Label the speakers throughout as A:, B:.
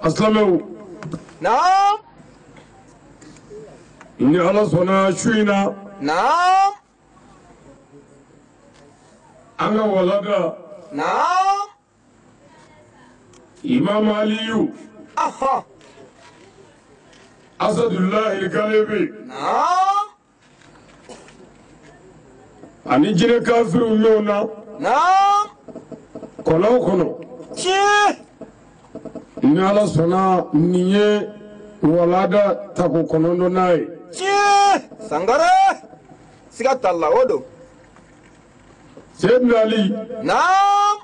A: Asilamɛw.
B: Naam.
A: Ni Ala sɔnna su in na.
B: Naam.
A: An ka walada.
B: Naam.
A: Imam Aliyu.
B: Aha.
A: Asadullahi Galibi.
B: Naam.
A: Ani jinɛ kafiriw ɲɔgɔn na.
B: Naam.
A: Kɔlɔn kɔnɔ.
B: Tiɲɛ.
A: Ni Ala sɔnna nin ye walada tako 9nan ye.
B: Tiɲɛ. Sangare. Siga t'a la o don.
A: Seydina Ali.
B: Naam.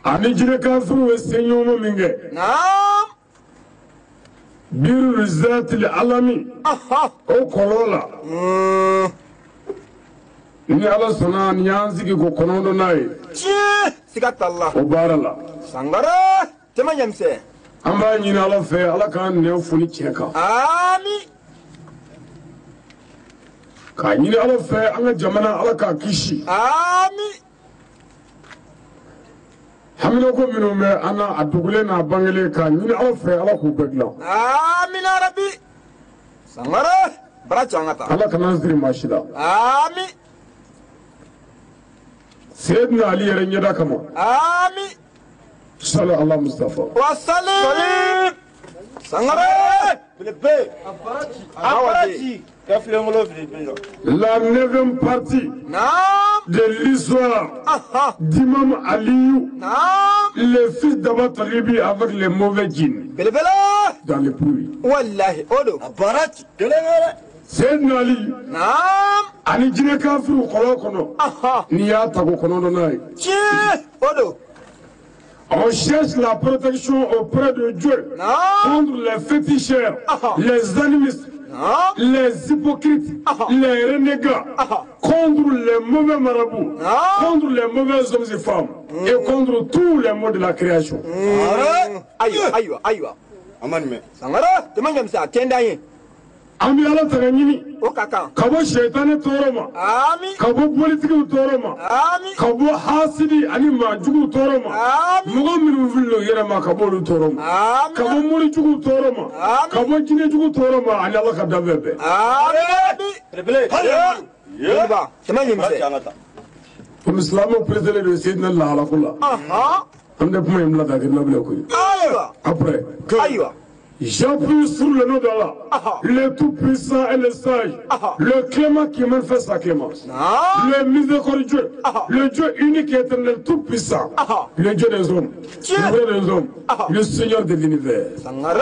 A: Ani jinɛ kafiriw ye seɲɔgɔnma min kɛ.
B: Naam.
A: Biiru zatili alami.
B: Aha.
A: O kɔlɔn la. Ni Ala sɔnna nin y'an sigi ko 9nan ye.
B: Tiɲɛ. Siga t'a la.
A: O baara la.
B: Sangare. Tɛmɛ ɲɛmisɛn.
A: An b'a ɲini Ala fɛ Ala k'an nɛn foni tiɲɛ kan.
B: Ami.
A: K'a ɲini Ala fɛ an ka jamana Ala k'a kisi.
B: Ami.
A: Haminako minnu bɛ an na a dogolen n'a bangelen k'a ɲini Ala fɛ Ala k'u bɛɛ dilan.
B: Amina rabi. Sangare. Bara ci an ka taa.
A: Ala kana an siri maa si la.
B: Ami.
A: Seydina Ali yɛrɛ ɲɛda kama.
B: Ami.
A: Sali ala Mustafa.
B: Wasalim. Sangare.
C: Belebe. A
A: La 9e partie
B: Naam.
A: de l'histoire
B: Aha.
A: d'Imam Aliou,
B: Naam.
A: le fils d'Aba Talibi avec les mauvais djinns
B: Belebele.
A: dans les pluies.
B: Wallahi o don.
A: Seydina Ali
B: Naam.
A: ani jinɛ kafiriw kɔlɔn kɔnɔ.
B: Aha.
A: N'i y'a tako 9nan ye.
B: Tiɲɛ. O don.
A: On cherche la protection auprès de Dieu
B: Naam.
A: contre les féticheurs,
B: Ah.
A: les animistes,
B: Naam.
A: les hypocrites,
B: Ah.
A: les renégats,
B: Ah.
A: contre les mauvais marabouts,
B: Ah.
A: contre les mauvais hommes et femmes, et contre tous les maux de la création.
B: Ayiwa ayiwa ayiwa. Sangare. Tɛmɛ ɲɛmisɛn a tɛ n da ye.
A: An bɛ Ala tanga ɲini
B: O ka kan.
A: ka bɔ sɛtanɛ tɔɔrɔ ma,
B: Ami.
A: ka bɔ bolitigiw tɔɔrɔ ma,
B: Ami.
A: ka bɔ hasidi ani maajuguw tɔɔrɔ ma,
B: Ami.
A: mɔgɔ minnu filila u yɛrɛ ma ka bɔ olu tɔɔrɔ ma,
B: Ami.
A: ka bɔ morijuguw tɔɔrɔ ma,
B: Ami.
A: ka bɔ jinɛjuguw tɔɔrɔ ma ani Ala ka danfɛn bɛɛ.
B: Ami rabi. Jeliba. Tɛmɛ ɲɛmisɛn.
A: Komi silamɛw pereselen don Seydina lahalako la,
B: Ahan.
A: an tɛ kuma in bila ka kɛ nabila koyi.
B: Ayiwa.
A: Après,
B: Ayiwa.
A: j'appuie sur le nom d'Allah,
B: Ah.
A: le Tout-Puissant et le Sage,
B: Ah.
A: le Clément qui manifeste sa clémence,
B: Naam.
A: le miséricordieux,
B: Ah.
A: le Dieu unique et éternel, Tout-Puissant,
B: Ah.
A: le Dieu des hommes,
B: Dieu.
A: le vrai des hommes,
B: Ah.
A: le Seigneur de l'univers.
B: Sangare.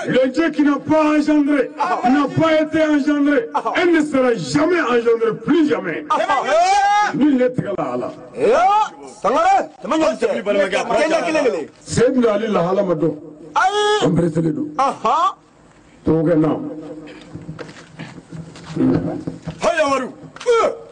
A: Le Dieu qui n'a pas engendré, n'a pas été engendré, et ne sera jamais engendré, plus jamais. Nul n'est égal à Allah.
B: Sangare. Tɛmɛ ɲɛmisɛn. Tɛ n da kelen kelen.
A: Seydina Ali lahala ma dɔn,
B: Ayi.
A: an pereselen don.
B: Ahan.
A: Tɔgɔkɛ naam.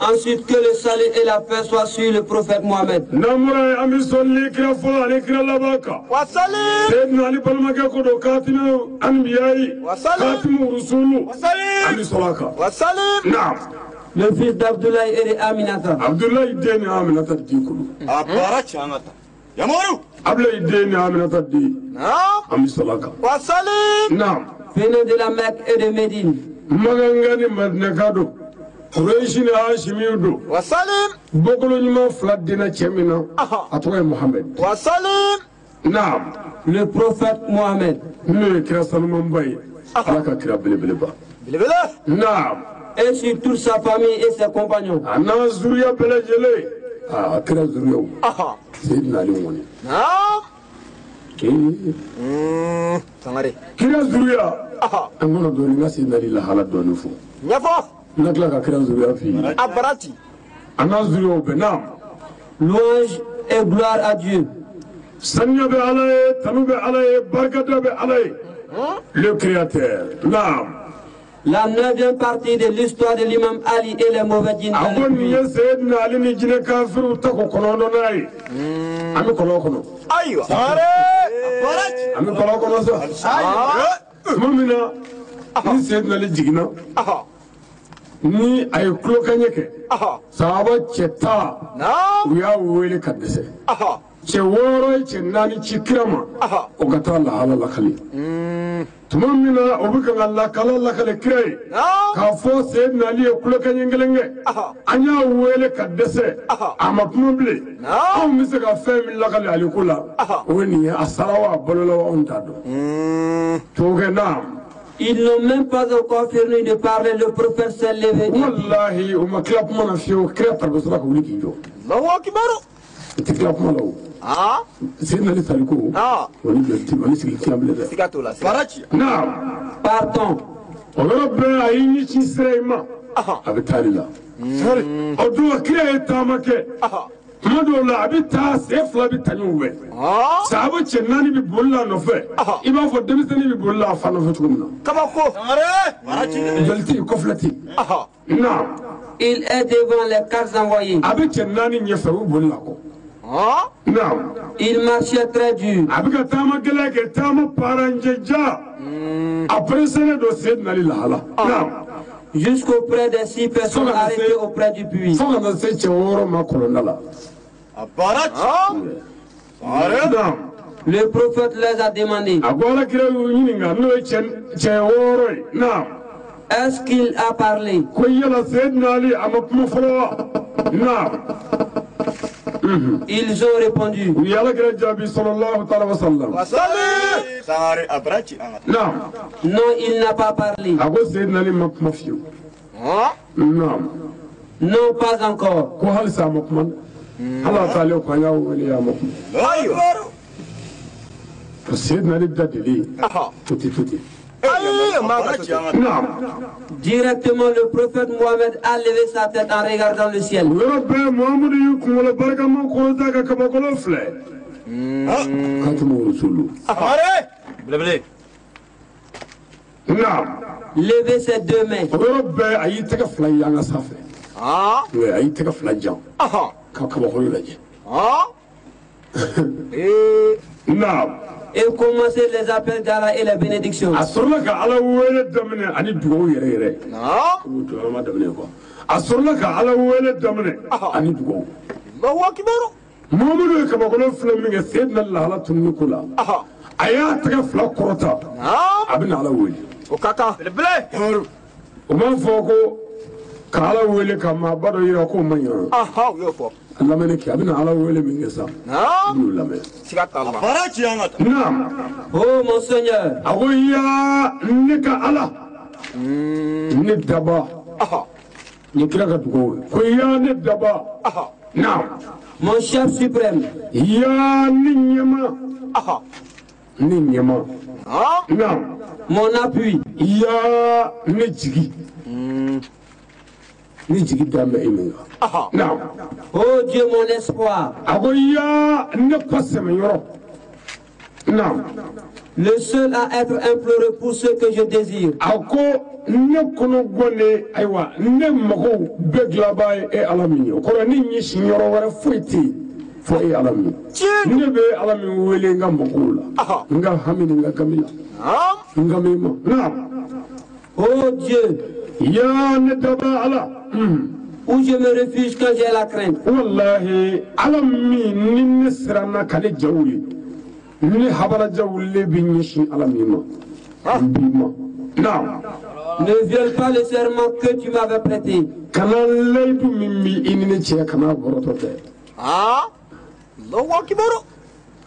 D: Ensuite, que le salut et la paix soient sur le prophète Mohammed.
A: N'an bɔra yen, an bɛ sɔli kira fɔlɔ ani kira laban kan.
B: Wasalim.
A: Seydina Ali balimakɛ ko don katimu anbiyayi,
B: Wasalim.
A: katimu rusulu, an bɛ sɔrɔ a kan.
B: Wasalim.
A: Naam.
D: Le fils d'Abdoulaye et de Aminata.
A: Abdoulaye den ni Aminata di kulu. Abdoulaye den ni Aminata di,
B: Naam.
A: an bɛ sɔrɔ a kan.
B: Wasalim.
A: Naam.
D: Venant de la Mecque et de Médine.
A: Maganga ni Madinaka don, Kureyisi ni Hashimiw don.
B: Wasalim.
A: Bɔkolo ɲuman fila denna cɛ min na, a tɔgɔ ye Mohamɛd.
B: Wasalim.
A: Naam.
D: Le prophète Mohammed.
A: N'o ye kira sanumanba ye, Ala ka kira belebeleba.
B: Belebele.
A: Naam.
D: Et sur toute sa famille et ses compagnons.
A: A n'a zuriya bɛɛ lajɛlen, aa kira zuriyaw.
B: Ahan.
A: Seydina Ali ŋɔni.
B: Naam.
A: Ee,
B: Sangare.
A: kira zuriya.
B: Ahan.
A: An kɔnɔ dɔɔni n ka Seydina Ali lahala dɔɔni fɔ.
B: Ɲɛfɔ.
A: N ka tila ka kira zuriya f'i ye.
B: A bara ci.
A: A n'a zuriyaw bɛɛ naam.
D: Louange et gloire à Dieu.
A: Saniya bɛ Ala ye, tanu bɛ Ala ye, barikada bɛ Ala ye. Le créateur. Naam.
D: La 9e partie de l'histoire de l'imam Ali et les mauvais djinns.
A: A
D: dans
A: ko
D: les
A: nin
D: puits.
A: ye Seydina Ali ni jinɛ kafiriw ta ko 9nan ye. An bɛ kɔlɔn kɔnɔ.
B: Ayiwa.
A: An bɛ kɔlɔn kɔnɔ sa. Tuma min na ni Seydina Ali jiginna,
B: Ahan.
A: ni a ye tulokaɲɛ kɛ,
B: Ahan.
A: sahaba cɛ 10
B: Naam.
A: u y'a wele ka dɛsɛ.
B: Ahan.
A: Cɛ wɔɔrɔ ye cɛ naani ci kira ma o ka taa lahala lakale tuma min na o bɛ kan ka lakala lakale kira ye k'a fɔ Seydina Ali ye kulonkɛ kelen kɛ an y'a wele ka dɛsɛ a ma kuma bilen anw bɛ se ka fɛn min lakale ale ko la o ye nin ye a sara wa a balola wa anw t'a dɔn tubabukɛ na.
D: Ils n'ont même pas encore fini de parler, le prophète s'est levé.
A: Wallahi o ma tila kuma na fiyewu kira tarikosira ka wuli k'i jɔ.
B: Allahu akbar.
A: O tɛ tila kuma la o. Seydina Ali Saliko. O ni jɔ ti o ni sigi tila bilen dɛ.
B: Siga t'o la.
C: Baraji.
A: Naam.
D: Partons.
A: O yɔrɔ bɛɛ a y'i ɲɛsin sira in ma. A bɛ taa de la. O don kira ye taama kɛ. Tuma dɔw la a bɛ taa sen fila bɛ ta ɲɔgɔn fɛ. Saaba cɛ naani bɛ boli la a nɔfɛ. I b'a fɔ denmisɛnnin bɛ boli la a fa nɔfɛ cogo min na.
B: Kabako.
A: Joli tɛ yen kɔfilɛ tɛ yen. Naam.
D: Il est devant les quatre envoyés.
A: A bɛ cɛ naani ɲɛfɛ u bɛ boli la kɔ. Naam.
D: Il marchait très dur.
A: A bɛ ka taama gɛlɛn kɛ taama paranjɛ ja. A pereselen don Seydina Ali lahala. Naam.
D: Jusqu'auprès des 6 personnes arrêtées auprès du puits.
A: Fo ka na se cɛ wɔɔrɔ ma kɔlɔnda la. Naam.
D: Le prophète les a demandé.
A: A ko Ala kira y'u ɲininka n'o ye cɛ wɔɔrɔ ye. Naam.
D: Est-ce qu'il a parlé?
A: Ko yala Seydina Ali a ma kuma fɔlɔ wa? Naam.
D: Ils ont répondu.
A: U ye Ala kira jaabi sallallahu taala wa sallam. Naam.
D: Non, il n'a pas parlé.
A: A ko Seydina Ali ma kuma fiyewu. Naam.
D: Non, pas encore.
A: Ko halisa a ma kuma dɛ. Ala t'ale ko an y'a wele a ma kuma. Ko Seydina Ali da deli. Tuti tuti. Naam.
D: Directement, le prophète Mohammed a levé sa tête en regardant le ciel.
A: O yɔrɔ bɛɛ Muhamadu y'i kunkolo barikama kɔrɔta ka kabakolo filɛ. Katimu Rasulu. Naam.
D: Lever ses deux mains.
A: O yɔrɔ bɛɛ a y'i tɛgɛ fila yanga sanfɛ. A y'i tɛgɛ fila jan. Ka kabakolo lajɛ. Naam.
D: Et commencer les appels d'Allah et les bénédictions.
A: A sɔrɔla ka Ala wele daminɛ ani dugawu yɛrɛ yɛrɛ. O dugawu ma daminɛ quoi. A sɔrɔla ka Ala wele daminɛ ani dugawu.
B: Allahu akbar.
A: Muhamadu ye kabakolo filɛ min kɛ Seydina lahala tununi ko la. A y'a tɛgɛ fila kɔrɔta. A bɛ na Ala wele.
B: O ka kan.
A: O m'a fɔ ko ka Ala wele ka maaba dɔ yira k'o man ɲi.
B: U y'o fɔ.
A: Lamɛnni kɛ a bɛna Ala wele min kɛ sa. I b'o lamɛn.
B: Siga t'a la.
A: Naam.
D: Oh mon Seigneur.
A: A ko yaa ne ka Ala. Ne daba. Nin kira ka dugawu ye. Ko yaa ne daba. Naam.
D: Mon chef suprême.
A: Yaa ne ɲɛma. Ne ɲɛma. Naam.
D: Mon appui.
A: Yaa ne jigi. Ni jigi dan bɛ e min kan. Naam.
D: Oh Dieu mon espoir.
A: A ko yaa ne kɔ sɛmɛ yɔrɔ. Naam.
D: Le seul à être imploré pour ce que je désire.
A: A ko ne kɔnɔ gɔnnen ayiwa ne mago bɛɛ dilanbaa ye e Ala min ye o kɔrɔ ne ɲɛsin yɔrɔ wɛrɛ foyi tɛ yen fo e Ala min ye. Ne bɛ Ala min wele n ka magow la. N ka hami ni n ka gami la. N ka min ma. Naam.
D: Oh Dieu.
A: Yaa ne daba Ala.
D: Où je me réfugie quand j'ai la crainte.
A: Wallahi Ala min ni ne siranna ka ne ja wuli ne habaraja wuli bɛ ɲɛsin Ala min ma n b'i ma. Naam.
D: Ne viole pas le serment que tu m'avais prêté.
A: Kana layidu min b'i i ni ne cɛ kana bɔrɔtɔ dɛ.
B: Allahu akbar.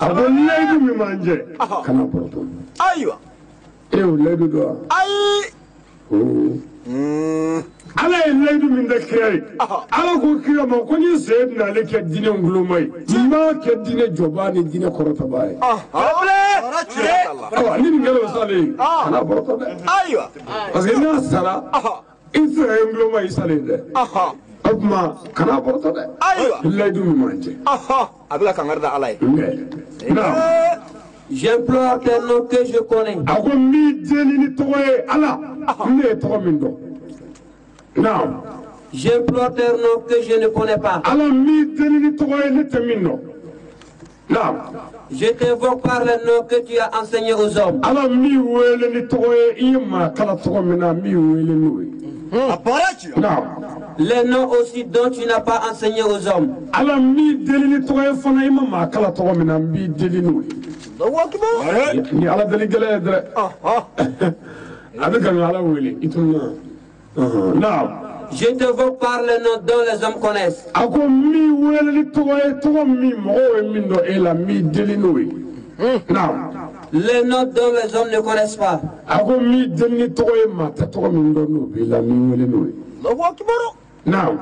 A: A ko layidu min b'an cɛ kana bɔrɔtɔ.
B: Ayiwa.
A: E y'o layidu dɔn wa?
B: Ayi.
A: Ala ye layidu min da kira ye. Ala ko kira ma ko ni Seydina Ale kɛ diinɛ nguloma ye. N b'a kɛ diinɛ jɔbaa ni diinɛ kɔrɔtabaa ye. Ayiwa ni nin kɛra o salen ye kana bɔrɔtɔ dɛ.
B: Ayiwa.
A: Parce que n'a sara i tɛ se ka kɛ nguloma ye i salen dɛ. O tuma kana bɔrɔtɔ dɛ.
B: Ayiwa.
A: Layidu min b'an cɛ.
B: A bɛ ka kangari da Ala ye.
A: Naam.
D: J'implore tes noms que je connais.
A: A ko n b'i deli ni tɔgɔ ye Ala. Ne ye tɔgɔ min dɔn. Naam.
D: J'implore tes noms que je ne connais pas.
A: Ala n b'i deli ni tɔgɔ ye ne tɛ min dɔn. Naam.
D: Je t'invoque par les noms que tu as enseignés aux hommes.
A: Ala n b'i wele ni tɔgɔ ye i ye maa kala tɔgɔ min na n b'i wele n'o ye. Naam.
D: Les noms aussi dont tu n'as pas enseigné aux hommes.
A: Ala n b'i deli ni tɔgɔ ye fana i ma maa kala tɔgɔ min na n b'i deli n'o ye. Ni ala deli gɛlɛn ye dɛ. A bɛ ka ala wele i tun na. Naam.
D: Je t'invoque par le nom dont les hommes connaissent.
A: A ko n b'i wele ni tɔgɔ ye tɔgɔ min mɔgɔw ye min dɔn e la n b'i deli n'o ye. Naam.
D: Les noms dont les hommes ne connaissent pas.
A: A ko n b'i deli ni tɔgɔ ye maa tɛ tɔgɔ min dɔn n'o b'i la n b'i wele n'o ye. Naam.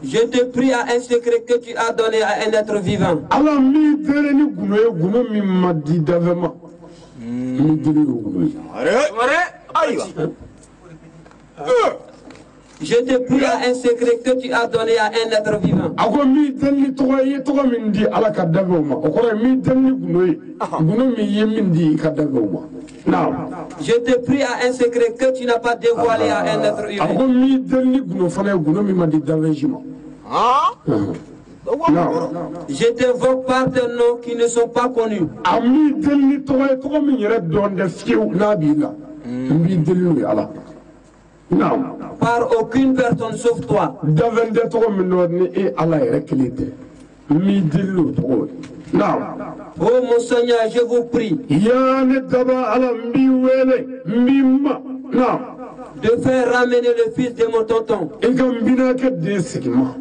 D: Je te prie à un secret que tu as donné à un être vivant.
A: Ala n b'i deli ni gundo ye gundo min ma di dafɛ ma. N b'i deli n'o gundo ye.
B: Ayiwa.
D: Je te prie à un secret que tu as donné à un être vivant.
A: A ko n b'i deli ni tɔgɔ ye i ye tɔgɔ min di Ala ka dafɛw ma o kɔrɔ ye n b'i deli ni gundo ye gundo min ye min di i ka dafɛw ma. Naam.
D: Je te prie à un secret que tu n'as pas dévoilé à un être humain.
A: A ko n b'i deli ni gundo fana ye gundo min ma di dafɛn si ma. Naam.
D: Je t'invoque par tes noms qui ne sont pas connus.
A: A n b'i deli ni tɔgɔ ye tɔgɔ min yɛrɛ dɔn tɛ fiyewu n'a b'i la n b'i deli n'o ye Ala. Naam.
D: Par aucune personne sauf toi.
A: Dafɛn tɛ tɔgɔ min dɔn ni e Ala yɛrɛ kelen tɛ n b'i deli n'o tɔgɔ ye. Naam.
D: Oh mon Seigneur, je vous prie.
A: Ya ne daba Ala n b'i wele n b'i ma. Naam.
D: De faire ramener le fils de mon tonton.
A: I ka n binakɛ den segin ma.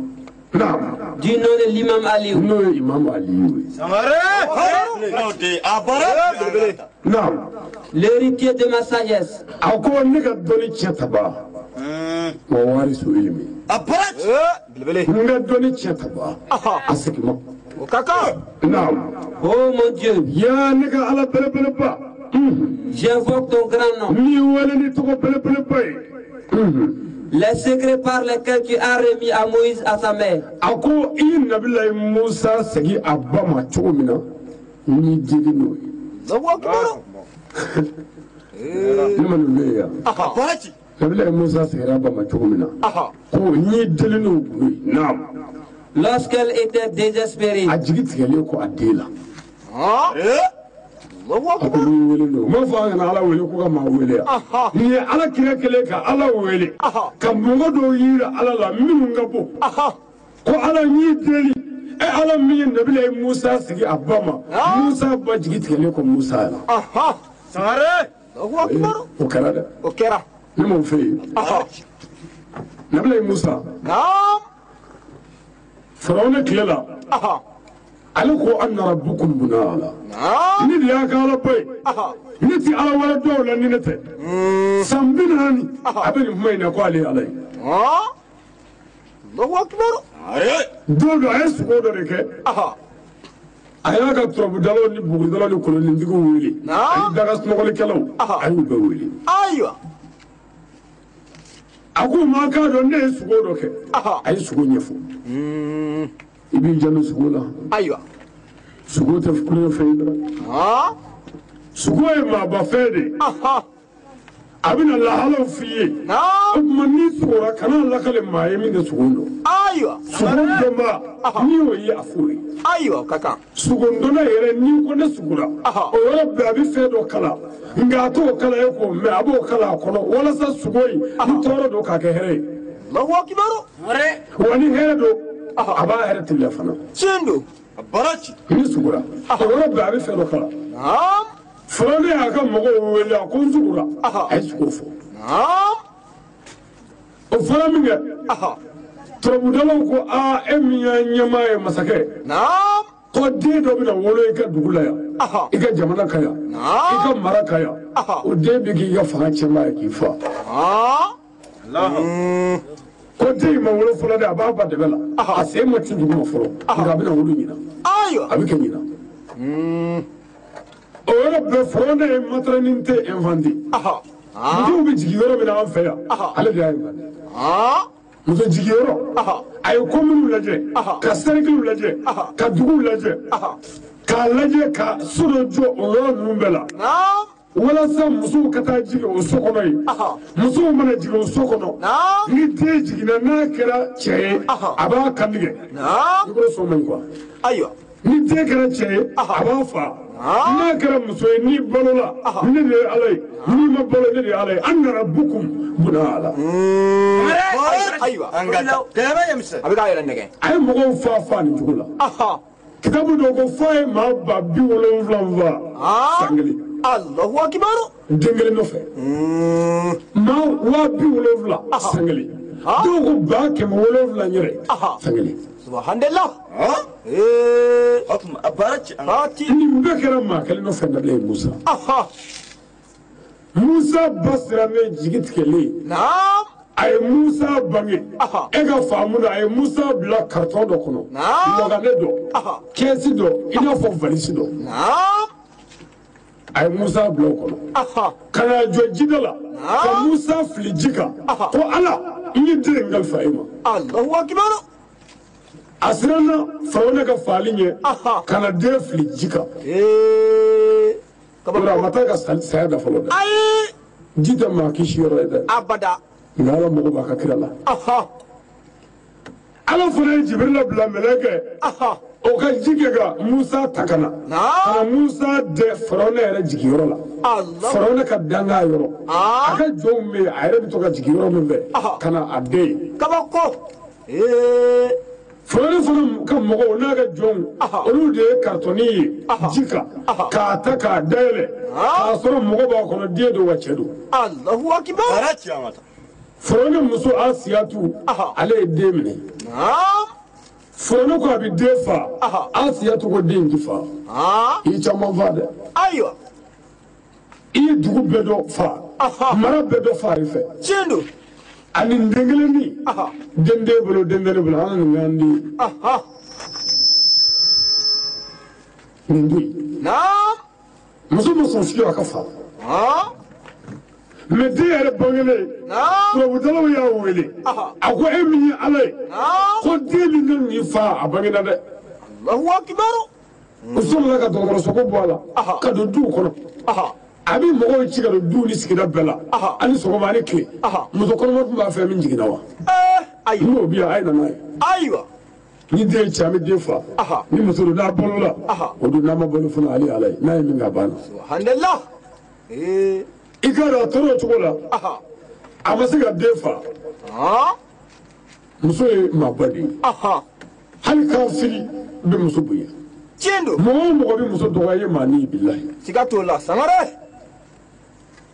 A: Naam.
D: Du nom de l'imam Ali.
A: N'o ye imam Aliyu ye. Naam.
D: L'héritier de ma sagesse.
A: A ko ne ka dɔnni tiɲɛ ta ban. Wa warisu ilimi. N ka dɔnni tiɲɛ ta ban. A segin ma. Naam.
D: Oh mon Dieu.
A: Ya ne ka Ala belebeleba.
D: J'invoque ton grand nom.
A: N b'i wele ni tɔgɔ belebeleba ye.
D: Les secrets par lesquels tu as remis à Moïse à sa mère.
A: A ko i ye Nabilayi Musa segin a ba ma cogo min na n b'i deli n'o ye. Ne ma nin f'e ye yan. Nabilayi Musa seginna a ba ma cogo min na. Ko n y'i deli n'o gundo ye. Naam.
D: Lorsqu'elle était désespérée.
A: A jigi tigɛlen kɔ a den la. A ko n b'i wele n'o ye. N b'a fɔ an kana Ala wele ko ka maa wele yan. Nin ye Ala kira kɛlen ka Ala wele. Ka mɔgɔ dɔw yira Ala la minnu ka bon. Ko Ala n y'i deli. E Ala min ye Nabilayi Musa sigi a ba ma. Musa ba jigi tigɛlen kɔ Musa la. O kɛra dɛ.
B: O kɛra.
A: Ne m'o f'e ye. Nabilayi Musa. Firawuna tile la. Ale ko anna rabbukum bunala. Ne de y'a ka Ala ba ye. Ne ti Ala wɛrɛ dɔn o la ni ne tɛ. San 40 a bɛ nin kuma in na ko ale ye Ala ye. Don dɔ a ye sogo dɔ de kɛ. A y'a ka turabudalaw ni buguridalaw ni kolonnintigiw wele. Ani daga sunɔgɔlikɛlaw a y'u bɛɛ wele. A ko maa k'a dɔn ne ye sogo dɔ kɛ. A ye sogo ɲɛfɔ. I b'i janto sogo la.
B: Ayiwa.
A: Sogo tɛ kulonkɛ fɛn ye dɛ. Sogo ye maaba fɛn de ye. A bɛna lahalaw f'i ye. O tuma n'i sogora kana lakale maa ye min tɛ sogo dɔn.
B: Ayiwa.
A: Sogo dɔnbaa n'i y'o ye a f'o ye.
B: Ayiwa o ka kan.
A: Sogondɔnna yɛrɛ n'i ko ne sogora. O yɔrɔ bɛɛ a bɛ fɛn dɔ kala. Nka a t'o kala e k'o mɛn a b'o kala a kɔnɔ walasa sogo in ni tɔɔrɔ don k'a kɛ hɛrɛ ye. Wa ni hɛrɛ don a b'a hɛrɛ teliya fana.
B: Tiɲɛ don.
A: Ni sogora o yɔrɔ bɛɛ a bɛ fɛn dɔ kala. Firawuna y'a ka mɔgɔw wele a ko n sogora a ye sogo fɔ. O fɔra min kɛ turabudalaw ko aa e min y'an ɲɛmaa ye masakɛ. Ko den dɔ bɛna wolo i ka dugu la yan. I ka jamana kan yan. I ka mara kan yan. O den bɛ k'i ka fanga cɛmaa ye k'i fa. Ko den in ma wolo fɔlɔ dɛ a b'a ba dɛbɛ la. A sen ma ci dugu ma fɔlɔ. Nka a bɛna wolo ɲinan. A bɛ kɛ ɲinan. O yɔrɔ bɛɛ Firawuna ye maternité inventé. Musow bɛ jigin yɔrɔ min na an fɛ yan ale de y'a inventé. Muso jigiyɔrɔ a ye kominiw lajɛ ka sɛrikiliw lajɛ ka duguw lajɛ k'a lajɛ ka so dɔ jɔ o yɔrɔ ninnu bɛɛ la walasa musow ka taa jigin o so kɔnɔ yen. Musow mana jigin o so kɔnɔ ni den jiginna n'a kɛra cɛ ye a b'a kantigɛ. I bolo sɔn man ɲi quoi.
B: Ayiwa.
A: Ni den kɛra cɛ ye a b'a fa. N'a kɛra muso ye n'i balola ne de ye ala ye, n'i ma balo ne de ye ala ye. An nana bukum buna ala.
B: Ayiwa. A bɛ k'a yɛrɛ nɛgɛ.
A: A ye mɔgɔw fa nin cogo la. Kitabu dɔw ko f'a ye maa 70,000 fa san kelen.
B: Allahu akibaru.
A: Den kelen nɔfɛ. Maa 70,000 san kelen. Dɔw ko 700,000 yɛrɛ san kelen.
B: Subhanallah.
A: Nin bɛɛ kɛra maa kelen nɔfɛ nabila ye Musa. Musa ba siranɛ jigi tigɛlen. A ye Musa bange. E ka faamu na a ye Musa bila carton dɔ kɔnɔ. Lɔgɔnɛ dɔ. Kɛsi dɔ i n'a fɔ valise dɔ. A ye Musa bila o kɔnɔ. Ka na jɔ jida la. Ka Musa fili ji kan. Ko Ala n ye den in kalifa e ma.
B: Allahu akibaru.
A: A siranna Firawuna ka faali ɲɛ. Ka na den fili ji kan. Yɔrɔ a ma taa ka saya da fɔlɔ dɛ.
B: Ayi.
A: Ji tɛ maa kisi yɔrɔ ye dɛ.
B: Abada.
A: Nka Ala mago b'a ka kira la. Ala fana ye Jibirila bila mɛlɛkɛ. O ka ji kɛ ka Musa ta ka na. Ka na Musa dɛ Firawuna yɛrɛ jigiyɔrɔ la. Firawuna ka dangan yɔrɔ. A ka jɔnw bɛ yen a yɛrɛ bɛ to ka jigin yɔrɔ min fɛ. Ka na a den ye.
B: Kabako.
A: Firawuna fana ka mɔgɔw n'a ka jɔnw olu de ye karitɔni ye ji kan k'a ta k'a dayɛlɛ k'a sɔrɔ mɔgɔ b'a kɔnɔ den don wa cɛ don.
B: Allahu akibaru.
A: Firawuna muso Asiyatu ale ye den minɛ. Firawuna ko a bɛ den fa. Asiyatu ko den ti fa. I ye caman fa dɛ.
B: Ayiwa.
A: I ye dugu bɛɛ dɔ fa. Mara bɛɛ dɔ fa de fɛ.
B: Tiɲɛ don.
A: Ani den kelen min. Den t'e bolo den tɛ ne bolo an nin k'an den. Nin to yen. Muso ma sɔn fiyewu a ka fa. Mais den yɛrɛ bangelen turabudalaw y'a wele a ko e min ye ala ye ko den min kan k'i fa a bangena dɛ.
B: Allahu akibaru.
A: U sɔrɔla ka dɔgɔtɔrɔso ko bɔ a la ka don duw kɔnɔ. A bɛ mɔgɔw ci ka don duw ni sigida bɛɛ la ani sɔgɔma ani tile. Muso kɔnɔma tun b'a fɛ min jiginna wa. N'o bɛ yan a ye na n'a ye.
B: Ayiwa.
A: Ni den ye cɛ an bɛ den fa. Ni muso don n'a balola o don n'a ma balo fana ale ye ala ye n'a ye min kɛ a banna.
B: Subhanallah.
A: I ka dɔn a tora o cogo la a ma se ka den fa. Muso ye maaba de ye. Hali kafiri bɛ muso bonya.
B: Tiɲɛ don.
A: Mɔgɔ o mɔgɔ bɛ muso dɔgɔya i ye maa ni bilahi.
B: Siga t'o la Sangare.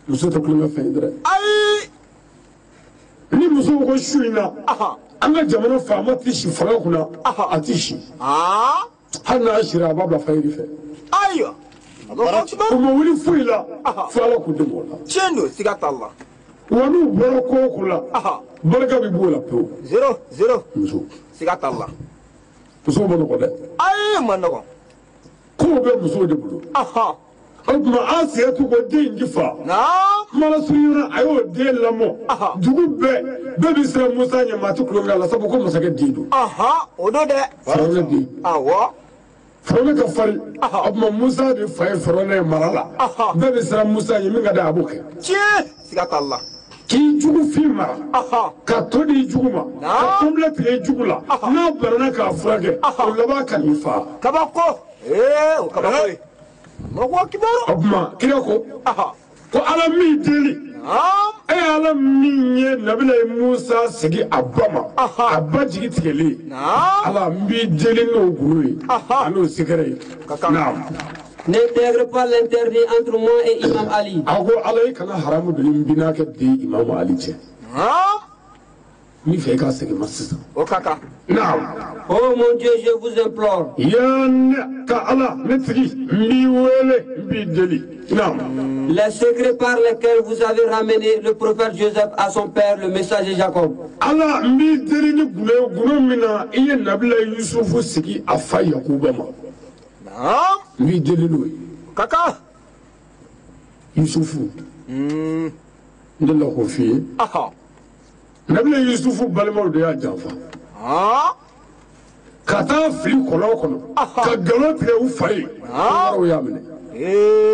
A: Muso tɛ kulonkɛ fɛn ye dɛ.
B: Ayi.
A: Ni muso ko su in na an ka jamana faama tɛ si fanga kunna a tɛ si. Hali n'a sira a b'a bila fayiri fɛ.
B: Ayiwa.
A: U ma wuli foyi la fo Ala k'u dɛmɛ o la.
B: Tiɲɛ don siga t'a la.
A: Wa n'u bɔra ko o ko la barika bɛ b'o la pewu.
B: 0-0.
A: Muso.
B: Siga t'a la.
A: Musow ma nɔgɔn dɛ.
B: Ayi ma nɔgɔn.
A: Kow bɛ musow de bolo. O tuma Asiyatu ko den in ti fa. Kuma lasurunya a y'o den lamɔ. Dugu bɛɛ bɛ siran Musa ɲɛ maa tɛ kulonkɛ a la sabu ko masakɛ den don.
B: O don dɛ.
A: Firawuna den.
B: Awɔ.
A: Firawuna ka farin. O tuma Musa de fa ye Firawuna ye mara la. Bɛɛ bɛ siran Musa ɲɛ min ka di a b'o kɛ.
B: Tiɲɛ siga t'a la.
A: K'i jugu fin mara. Ka to di i jugu ma. Ka kɔnbila tigɛ i jugu la. N'a banana k'a furakɛ. O laban ka n'i fa.
B: Kabako. O kabako ye. Allahu akibaru.
A: O tuma kira ko. Ko Ala min deli. E Ala min ye nabila Musa sigi a ba ma. A ba jigi tigɛlen. Ala n b'i deli n'o gundo ye. A n'o sekɛrɛ ye. Naam.
D: N'intègre pas l'interdit entre moi et Imam Ali.
A: A ko Ala i kana haramu don n binakɛ den Imam Ali cɛ. N b'i fɛ i ka segin ma sisan.
B: O ka kan.
A: Naam.
D: Oh mon Dieu, je vous implore.
A: Ya ne ka Ala ne tigi n b'i wele n b'i deli. Naam.
D: Les secrets par lesquels vous avez ramené le prophète Joseph à son père, le messager Jacob.
A: Ala n b'i deli ni gundo ye gundo min na i ye nabila Yusufu sigi a fa Yakuba ma.
B: Naam.
A: N b'i deli n'o ye.
B: Ka kan.
A: Yusufu. N delila k'o f'i ye. Nabila Yusufu balimaw de y'a janfa. Ka taa fili kɔlɔn kɔnɔ. Ka nkalon tigɛ u fa ye. Waraw y'a minɛ.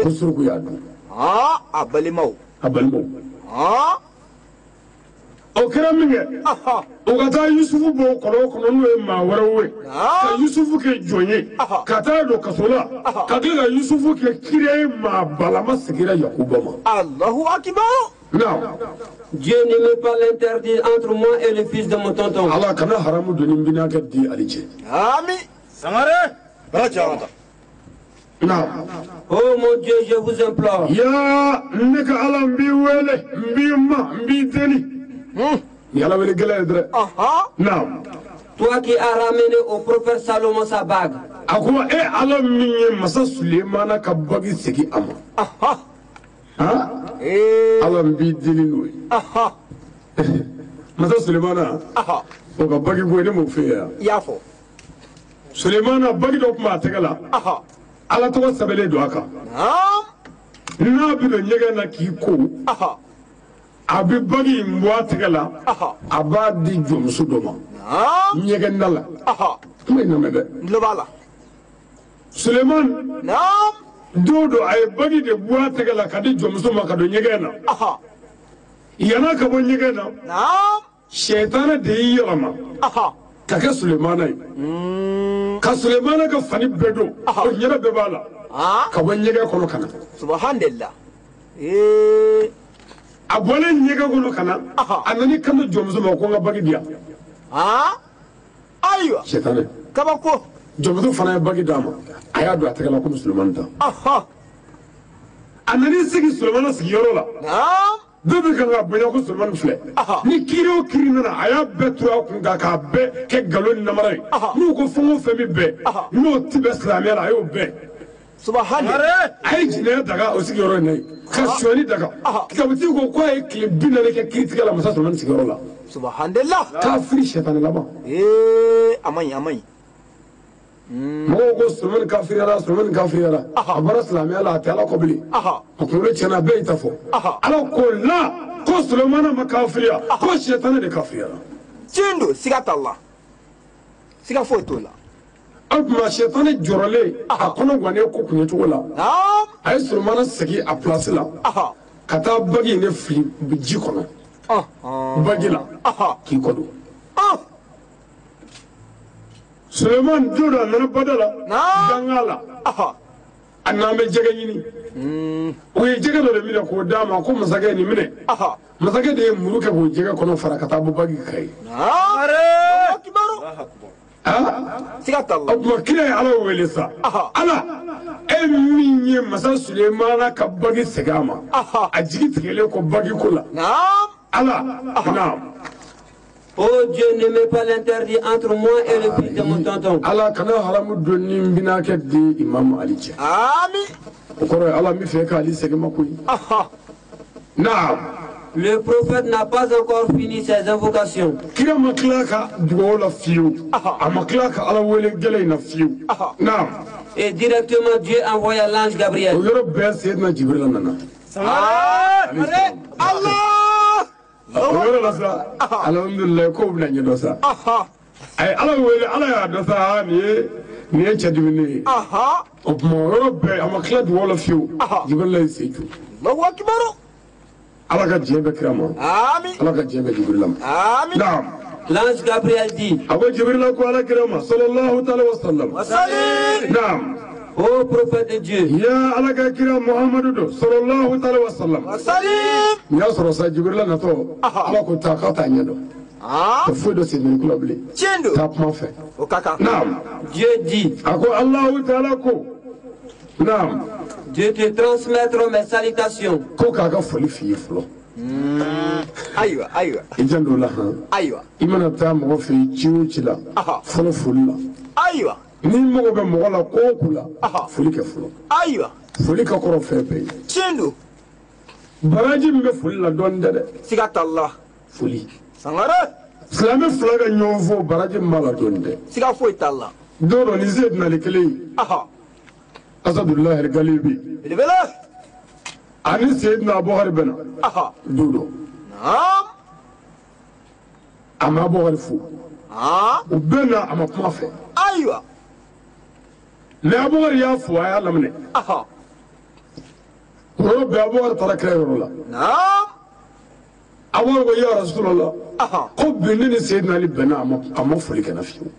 A: Ko suruku y'a dun.
B: A balimaw.
A: A balimaw. O kɛra min kɛ o ka taa Yusufu bɔ kɔlɔn kɔnɔ n'o ye maa wɛrɛw ye ka Yusufu kɛ jɔn ye ka taa don kaso la ka tila ka Yusufu kɛ kira ye maa balama sigira Yakuba ma.
B: Allahu akibaru.
A: Naam.
D: Dieu ne met pas l'interdit entre moi et le fils de mon tonton.
A: Ala kana haramu don ni binakɛ di Ali cɛ.
B: Ami.
C: Sangare. Bara ci.
A: Naam.
D: Oh mon Dieu, je vous implore.
A: Ya ne ka Ala n b'i wele n b'i ma n b'i deli. Ni Ala wele gɛlɛn ye dɛ. Naam.
D: Toi qui as ramené au prophète Salomon sa bague.
A: A ko e Ala min ye masa Sulemana ka bagi segin a ma. Han? Ala n b'i deli n'o ye. Masa Sulemana. O ka bagi ko ne m'o f'e ye yan.
B: I y'a fɔ.
A: Sulemana bagi dɔ tun b'a tɛgɛ la. Ala tɔgɔ sɛbɛnlen don a kan. N'a bɛ don ɲɛgɛn na k'i ko. A bɛ bagi in bɔ a tɛgɛ la. A b'a di jɔnmuso dɔ ma. Ɲɛgɛn da la. Kuma in lamɛn dɛ.
B: N tulo b'a la.
A: Sulemani. Don dɔ a ye bagi de bɔ a tɛgɛ la ka di jɔnmuso ma ka don ɲɛgɛn na. Yann'a ka bɔ ɲɛgɛn na. Sɛtanɛ de y'i yɛlɛma. Ka kɛ Sulemana ye. Ka Sulemana ka fani bɛɛ don. O ɲɛda bɛɛ b'a la. Ka bɔ ɲɛgɛn kɔnɔ ka na.
B: Subhanallah.
A: A bɔlen ɲɛgɛn kɔnɔ ka na. A nana i kanto jɔnmuso ma ko n ka bagi di yan.
B: Ayiwa.
A: Sɛtanɛ.
B: Kabako.
A: Jɔnmuso fana ye bagi d'a ma. A y'a don a tɛgɛ la komi Sulemani ta. A nana i sigi Sulemana sigiyɔrɔ la. Bɛɛ bɛ kan ka bonya ko Sulemani filɛ. Ni kiiri o kiiri nana a y'a bɛɛ turu a kun kan k'a bɛɛ kɛ nkalon ni namara ye. N'u ko fɛn o fɛn bɛ bɛn n'o ti bɛn silamɛya la a y'o bɛn.
B: Subhanallah.
A: A ye jinɛya daga o sigiyɔrɔ in na yen. Ka sonyali daga. Kitabutigi ko k'a ye tile 40 kɛ kiiritigɛ la masa Sulemani sigiyɔrɔ la.
B: Subhanallah.
A: Kafiri sɛtanɛ laban.
B: A man ɲi a man ɲi.
A: Mɔgɔw ko Sulemani kafiriyara Sulemani kafiriyara a bɔra silamɛya la a tɛ Ala kɔ bilen. A kunkolo tiɲɛna bɛɛ y'i ta fɔ. Ala ko la ko Sulemana ma kafiriya ko sɛtanɛ de kafiriyara.
B: Tiɲɛ don siga t'a la. Siga foyi t'o la.
A: O tuma sɛtanɛ jɔrɔlen a kɔnɔ gannen ko kun ye cogo la. A ye Sulemana segin a place la. Ka taa bagi in de fili ji kɔnɔ. Bagi la k'i kɔ don. Sulemani don dɔ a nana bada la ganga la a n'an bɛ jɛgɛ ɲini u ye jɛgɛ dɔ de minɛ k'o d'a ma ko masakɛ nin minɛ masakɛ de ye muru kɛ k'o jɛgɛ kɔnɔ fara ka taa bɔ bagi kan ye. O tuma kira ye Ala wele sa Ala e min ye masa Sulemana ka bagi segin a ma a jigi tigɛlen kɔ bagi ko la Ala naam.
D: Oh Dieu, ne mets pas l'interdit entre moi et le fils de mon tonton.
A: Ala kana haramu don ni n binakɛ di Imam Ali cɛ.
B: Ami.
A: O kɔrɔ ye Ala n bɛ fɛ k'ale segin ma koyi. Naam.
D: Le prophète n'a pas encore fini ses invocations.
A: Kira ma tila ka dugawu la fiyewu. A ma tila ka Ala wele gɛlɛn in na fiyewu. Naam.
D: Et directement Dieu envoya l'ange Gabriel.
A: O yɔrɔ bɛɛ Seydina Jibrila nana.
B: Allah.
A: O yɔrɔ la sa alhamdulilayi kow bɛna ɲɛdɔn sa. A ye Ala wele Ala y'a dɔn sa nin ye cɛdiminen ye. O tuma o yɔrɔ bɛɛ a ma tila dugawu la fiyewu. Jibrila ye sen jɔ.
B: Allahu akibaru.
A: Ala ka diɲɛ bɛ kira ma.
B: Ami.
A: Ala ka diɲɛ bɛ Jibrila ma.
B: Ami.
A: Naam.
D: L'ange Gabriel dit.
A: A ko Jibrila ko Ala kira ma sallallahu taala wa sallam. Naam.
D: Ô prophète de Dieu.
A: Ya Ala ka kira Muhammadu don sallallahu taala wa sallam. Nin y'a sɔrɔ sa Jibrila natɔ Ala ko taa k'a t'a ɲɛ dɔn. Ka foyi dɔ sen ko la bilen.
B: Tiɲɛ don.
A: Taa kuma fɛ.
B: O ka kan.
A: Naam.
D: Dieu dit.
A: A ko Alahu taala ko. Naam.
D: Dieu te transmettre mes salutations.
A: Ko k'a ka foli f'i ye fɔlɔ.
B: Ayiwa ayiwa.
A: I jan don o la han.
B: Ayiwa.
A: I mana taa mɔgɔ fɛ yen ci o ci la. Fɔlɔ foli la.
B: Ayiwa.
A: Ni mago bɛ mɔgɔ la ko o ko la. Foli kɛ fɔlɔ.
B: Ayiwa.
A: Foli ka kɔrɔ fɛn bɛɛ ye.
B: Tiɲɛ don.
A: Baraji min bɛ foli la dɔɔnin tɛ dɛ.
B: Siga t'a la.
A: Foli.
B: Sangare.
A: Silamɛ fila ka ɲɔgɔn fo baraji min b'a la dɔɔnin tɛ.
B: Siga foyi t'a la.
A: Don dɔ ni Seydina Ali kelen ye. Asadullahi Galibi.
B: Belebele.
A: Ani Seydina Abubakari bɛnna. Don dɔ. A ma Abubakari fo. U bɛnna a ma kuma fɛ.
B: Ayiwa.
A: Mais Abubakari y'a fo a y'a laminɛ. O yɔrɔ bɛɛ Abubakari taara kira yɔrɔ la. A b'a ko ya Rasulallah ko bi ne ni Seydina Ali bɛnna a ma foli kɛ n na fiyewu.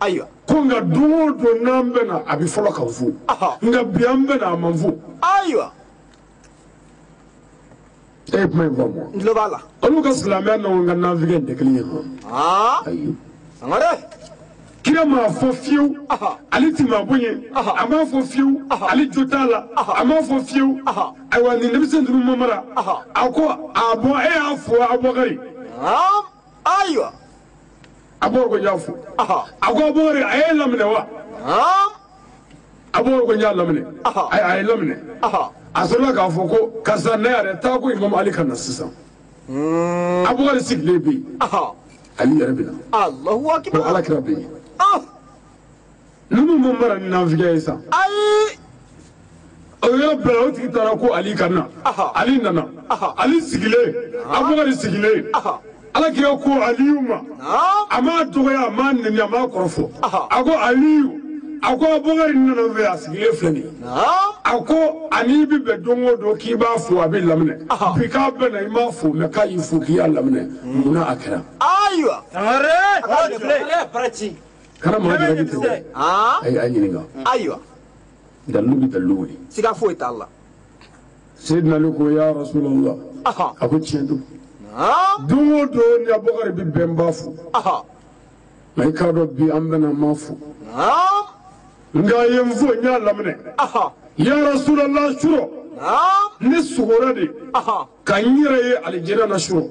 B: Ayiwa.
A: Ko nka don o don n'an bɛnna a bɛ fɔlɔ ka fo. Nka bi an bɛnna a ma fo.
B: Ayiwa.
A: E ye kuma in faamu wa?
B: N tulo b'a la.
A: Olu ka silamɛya n'anw ka nafigiya in tɛ kelen ye hɔn. Ayi.
B: Sangare.
A: Kira m'a fɔ fiyewu ale ti maa bonya a m'a fɔ fiyewu ale jo t'a la a m'a fɔ fiyewu ayiwa nin denmisɛn ninnu ma mara a ko a bɔ e y'a fɔ Abubakari.
B: Ayiwa.
A: Abubakari ko n y'a fɔ. A ko Abubakari a ye laminɛ wa? Abubakari ko n y'a laminɛ. A ye laminɛ. A sɔrɔla k'a fɔ ko karisa ne yɛrɛ taa ko Imam Ali ka na sisan. Abubakari sigilen bɛ yen. Ali yɛrɛ bɛ na.
B: Alahu akibar.
A: Ko Ala kira bɛ yen. Ninnu ma mara ni nafigiya ye sa.
B: Ayi.
A: O yɔrɔ bɛɛ la o tigi taara ko Ali ka na. Ali nana. Ali sigilen. Abubakari sigilen. Ala kira ko Aliyu ma. A m'a dɔgɔya a m'a nɛni a m'a kɔrɔfɔ. A ko Aliyu. A ko Abubakari nana n fɛ a sigilen filɛ nin ye. A ko ani bɛ bɛn don o don k'i b'a fo a bɛ laminɛ. Bi k'a bɛ na i m'a fo mɛ k'a y'i fo k'i y'a laminɛ. Munna a kɛra?
B: Ayiwa.
C: Sangare.
A: Kana maa jalaki ten dɛ. Ayi a ɲininka.
B: Ayiwa.
A: Dalilu bɛ dalilu wuli.
B: Siga foyi t'a la.
A: Seydina Ali ko ya Rasulallah. A ko tiɲɛ don. Don o don ni Abubakari bɛ bɛn n b'a fo. Mɛ i k'a dɔn bi an bɛna n m'a fo. Nka a ye n fo n y'a laminɛ. Ya Rasulallah surɔ. Ne sugora de. Ka n yɛrɛ ye alijinɛ na surɔ.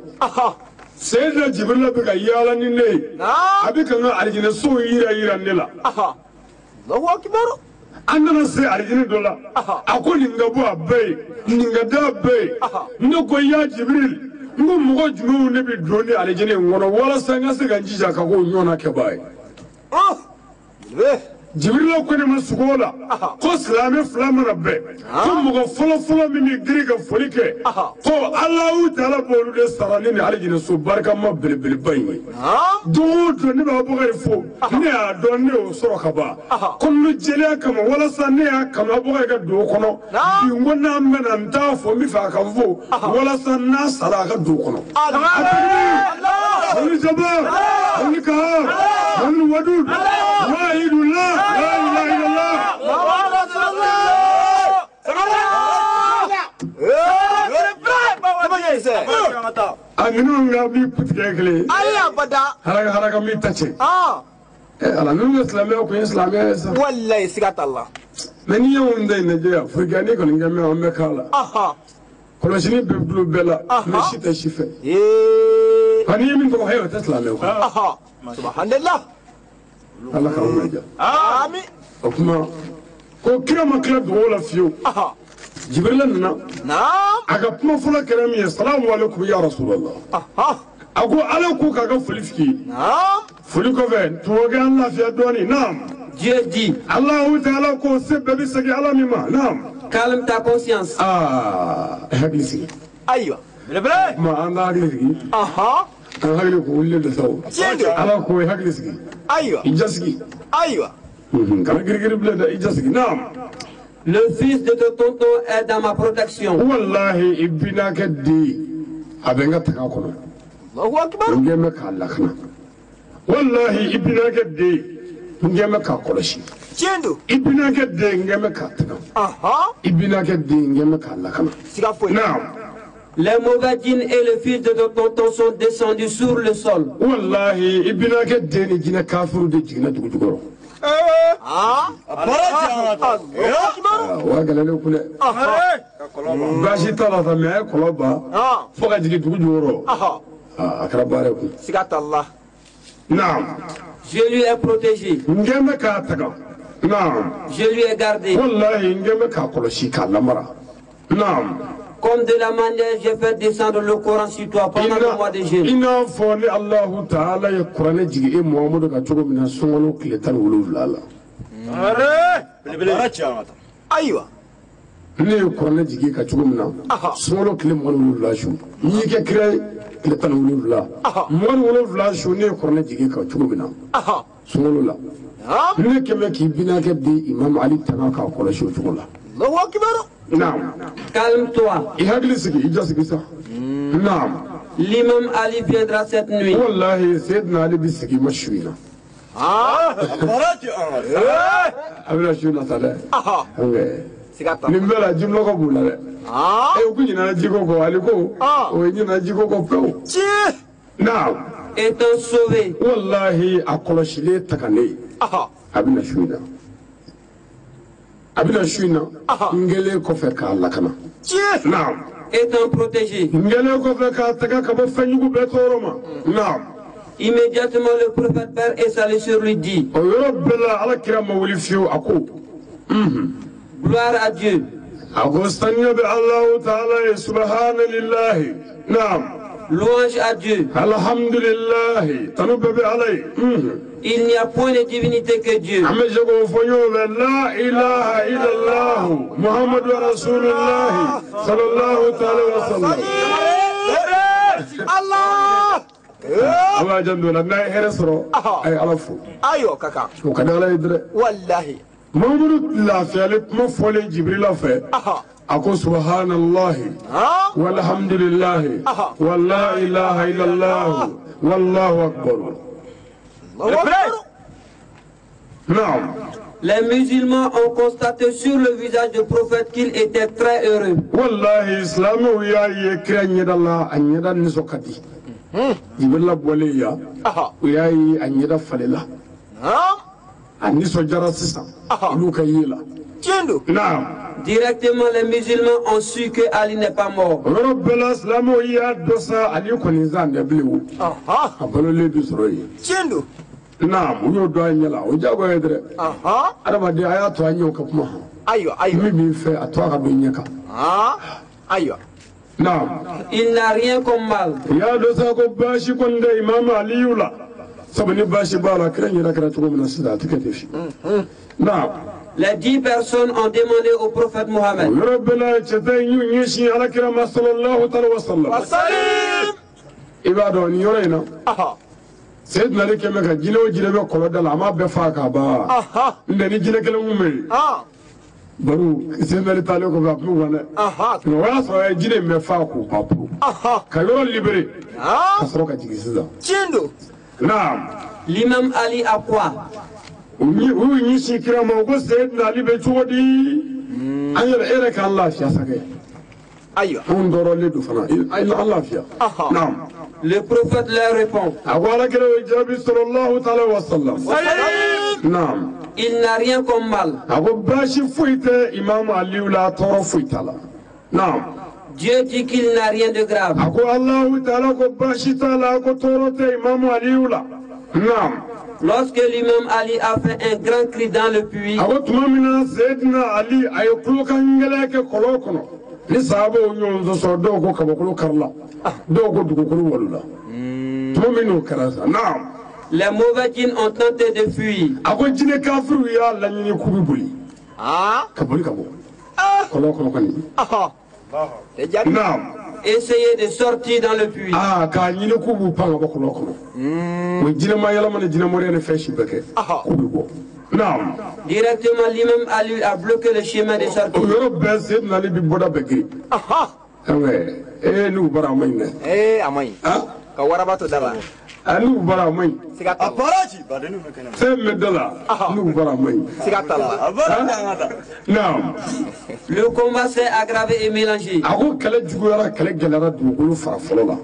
A: Seydina Jibirila bɛ ka yaala ni ne ye. A bɛ ka n ka alijinɛ sow yira ne la.
B: Allahu akibar.
A: An nana se alijinɛ dɔ la. A ko nin ka bɔ a bɛɛ ye. Nin ka da a bɛɛ ye. Ne ko ya Jibiril. N ko mɔgɔ jumɛnw ne bɛ don ni alijinɛ in kɔnɔ walasa n ka se ka n jija ka k'o ɲɔgɔnna kɛbaa ye. Jibirila ko ne ma sugo la ko silamɛ fila mana bɛn ko mɔgɔ fɔlɔ-fɔlɔ min bɛ girin ka foli kɛ ko Alahu taala b'olu de sara ni nin alijinɛ so barikama belebeleba in ye. Don o don ne bɛ Abubakari fo ne y'a dɔn ne y'o sɔrɔ ka ban kɔnɔna jɛlenya kama walasa ne y'a kanu Abubakari ka don o kɔnɔ bi n ko n'an bɛna n t'a fɔ n bɛ fɛ a ka fo walasa n'a sara a ka don o kɔnɔ. Al-Jabbar, Al-Qahhar, Al-Wadud, Wahidullah, la ilaha illallah.
B: Muhammad Rasulullah.
A: A ninnu ka min kutigɛ kelen.
B: Ayi abada.
A: Haraka haraka min ta cɛ. Ala ninnu ka silamɛya kun ye silamɛya ye sa.
B: Walayi siga t'a la.
A: Mɛ n'i y'anw ta in lajɛ yan forokiyani kɔni kɛ mɛ an bɛ k'a la. Kɔlɔsili bɛ tulo bɛɛ la mɛ si tɛ si fɛ. Nka n'i ye min tɔgɔ hɛ o tɛ silamɛ ye.
B: Subhanallah.
A: Ala k'aw lajɛ.
B: Ami.
A: O kuma ko kira ma tila dugawu la fiyewu. Jibirila nana. A ka kuma fɔlɔ kɛra min ye salamu aleykum ya Rasulallah. A ko Ala ko k'a ka foli f'i ye. Foli kɔfɛ tubabukɛ an lafiya dɔɔnin naam.
D: Dieu dit.
A: Alahu taala ko se bɛɛ bɛ segin Ala min ma naam.
D: Calme ta conscience.
A: Aa hakili sigi.
B: Ayiwa.
A: Kuma an ka hakili sigi. An hakili ko wulilen don sa o. Ala ko i hakili sigi.
B: Ayiwa.
A: I jasigi.
B: Ayiwa.
A: Kana girigiri bilen dɛ i jasigi naam.
D: Le fils de ton tonton est dans ma protection.
A: Wallahi i binakɛ den a bɛ n ka taga kɔnɔ.
B: Allahu akbar.
A: N kɛn bɛ k'a lakana. Wallahi i binakɛ den n kɛn bɛ k'a kɔlɔsi.
B: Tiɲɛ don.
A: I binakɛ den n kɛn bɛ k'a taga. I binakɛ den n kɛn bɛ k'a lakana.
B: Siga foyi.
A: Naam.
D: Les mauvais djinns et le fils de ton tonton sont descendus sur le sol.
A: Wallahi i binakɛ den ni jinɛ kafiru de jiginna dugu jukɔrɔ. Wa gɛlɛn kun dɛ. Baasi t'a la sa mɛ a ye kɔlɔn ban fo ka jigin dugu jukɔrɔ. A kɛra baara ye koyi.
B: Siga t'a la.
A: Naam.
D: Je lui ai protégé.
A: N kɛn bɛ k'a taga. Naam.
D: Je lui ai gardé.
A: Wallahi n kɛn bɛ k'a kɔlɔsi k'a lamara. Naam.
D: Comme de la manière j'ai fait descendre le Coran sur toi pendant le mois de jeûne.
A: I n'a fɔ ni Alahu taala ye kuranɛ jigin e Muhamadu kan cogo min na sunkalo tile 17 la.
B: Ayiwa.
A: Ne ye kuranɛ jigin ka cogo min na sunkalo tile 27 su n'i y'i kɛ kira ye tile 17 27 su ne ye kuranɛ jigin ka cogo min na sunkalo la ne kɛmɛ k'i binakɛ di Imam Ali tanga k'a kɔlɔsi o cogo la.
B: Allahu akbar.
A: Naam.
D: Calme-toi.
A: I hakili sigi i jasigi sa. Naam.
D: L'imam Ali viendra cette nuit.
A: Wallahi Seydina Ali bɛ sigi ma su in na. A bɛna su in na sa dɛ. Nin bɛɛ la jimɔgɔ b'u la dɛ. U ko ɲinɛna jiko kɔ Ali ko o ye ɲinɛna jiko kɔ pewu. Naam.
D: Étant sauvé.
A: Wallahi a kɔlɔsilen tagalen. A bɛna su in na. A bɛna su in na. N kɛlen kɔfɛ k'a lakana. Naam.
D: Étant protégé.
A: N kɛlen kɔfɛ k'a taga ka bɔ fɛnjugu bɛɛ tɔɔrɔ ma. Naam.
D: Immédiatement le prophète Père et salut sur lui dit.
A: O yɔrɔ bɛɛ la Ala kira ma wuli fiyewu a ko.
D: Gloire à Dieu.
A: A ko saniya bɛ Alahu taala ye subahana lillahi. Naam.
D: Louange à Dieu.
A: Alhamdulillahi. Tanu bɛɛ bɛ Ala ye.
D: Il n'y a point de divinité que Dieu.
A: An bɛ se k'o fɔ ɲɔgɔn fɛ la ilaha illallah Muhammadu rasulullahi sallallahu taala wa sallam.
B: Allah.
A: A b'a janto la n'a ye hɛrɛ sɔrɔ a ye Ala fo.
B: Ayiwa ka kan.
A: O ka di Ala ye dɛ.
B: Walahi.
A: Mamadu lafiyalen kuma fɔlen Jibirila fɛ. A ko subhanallahi walhamdulillahi wala ilaha illallah wallahu akbar. Naam.
D: Les musulmans ont constaté sur le visage du prophète qu'il était très heureux.
A: Wallahi islamu y'a ye kira ɲɛda la a ɲɛda nisɔn ka di. Jibirila bɔlen yan u y'a ye a ɲɛda falela. A nisɔndiyara sisan olu ka ye la. Naam.
D: Directement les musulmans ont su que Ali n'est pas mort.
A: O yɔrɔ bɛɛ la silamɛw y'a dɔn sa Ali kɔni zan tɛ bilen o. A balolen bi sɔrɔ yen. Naam, u y'o dɔn a ɲɛ la o diyagoya ye dɛ. Adamaden a y'a to a ɲɛw ka kuma.
B: Ayiwa ayiwa.
A: Min b'i fɛ a to a ka don ɲɛ kan.
B: Ayiwa.
A: Naam.
D: Il n'a rien comme mal.
A: U y'a dɔn sa ko baasi kɔni tɛ Imam Aliyu la. Sabu ni baasi b'a la kira yɛrɛ kɛra cogo min na sisan a tɛ kɛ ten fiyewu. Naam.
D: Les 10 personnes ont demandé au prophète Mohammed.
A: O yɔrɔ bɛɛ la cɛ ta in y'u ɲɛsin Ala kira ma sallallahu taala wa sallam. I b'a dɔn nin yɔrɔ in na. Seydina Ali kɛmɛ ka jinɛ o jinɛ bɛ kɔlɔn da la a m'a bɛɛ faa k'a ban. N tɛ ni jinɛ kelen kun bɛ yen. Baro Seydina Ali taalen kɔfɛ a tun bɛ wa dɛ. Nka o y'a sɔrɔ a ye jinɛ in bɛɛ faa k'o ban pewu. Ka yɔrɔ libéré. Ka sɔrɔ ka jigin sisan. Naam.
D: L'imam Ali a quoi?
A: U y'u ɲɛsin kira ma u ko Seydina Ali bɛ cogo di? An yɛrɛ e yɛrɛ k'an lafiya sa kɛ.
B: Ayiwa.
A: Anw tɔɔrɔlen don fana an lafiya. Naam.
D: Le prophète leur répond.
A: A ko Ala kira y'o jaabi sallallahu taala wa sallam. Naam.
D: Il n'a rien comme mal.
A: A ko baasi foyi tɛ Imam Aliyu la tɔɔrɔ foyi t'a la. Naam.
D: Dieu dit qu'il n'a rien de grave.
A: A ko Alahu taala ko baasi t'a la ko tɔɔrɔ tɛ Imam Aliyu la. Naam.
D: Lorsque l'imam Ali a fait un grand cri dans le puits.
A: A ko tuma min na Seydina Ali a ye kulokan gɛlɛn kɛ kɔlɔn kɔnɔ. Ni sahabaw ɲɔgɔn sɔsɔ dɔw ko kabakolo karila dɔw ko dugukolo walula. Tuma min n'o kɛra sa. Naam.
D: Les mauvais djinns ont tenté de fuir.
A: A ko jinɛ kafiriw y'a laɲini k'u bɛ boli. Ka boli ka bɔ. Kɔlɔn kɔnɔ kɔni. Naam.
D: Essayer de sortir dans le puits.
A: Ah, k'a ɲini k'u b'u pan ka bɔ kɔlɔn kɔnɔ. O ye jinɛma yɛlɛma ni jinɛmɔriya ni fɛn si bɛɛ kɛ. K'u bɛ bɔ. Naam.
D: Directement, l'imam Ali a bloqué le chemin de sortie.
A: O yɔrɔ bɛɛ Seydina Ali bi bɔda bɛɛ girin. Ee n'u bɔra a ma ɲi dɛ.
B: Ee a ma ɲi. Ka waraba to da la.
A: A n'u bɔra a ma ɲi.
B: Siga t'a la.
A: Fɛn min bɛ da la n'u bɔra a ma ɲi.
B: Siga t'a la.
A: Naam.
D: Le combat s'est aggravé et mélangé.
A: A ko kɛlɛ juguyara kɛlɛ gɛlɛyara dugukolo fara fɔlɔ la.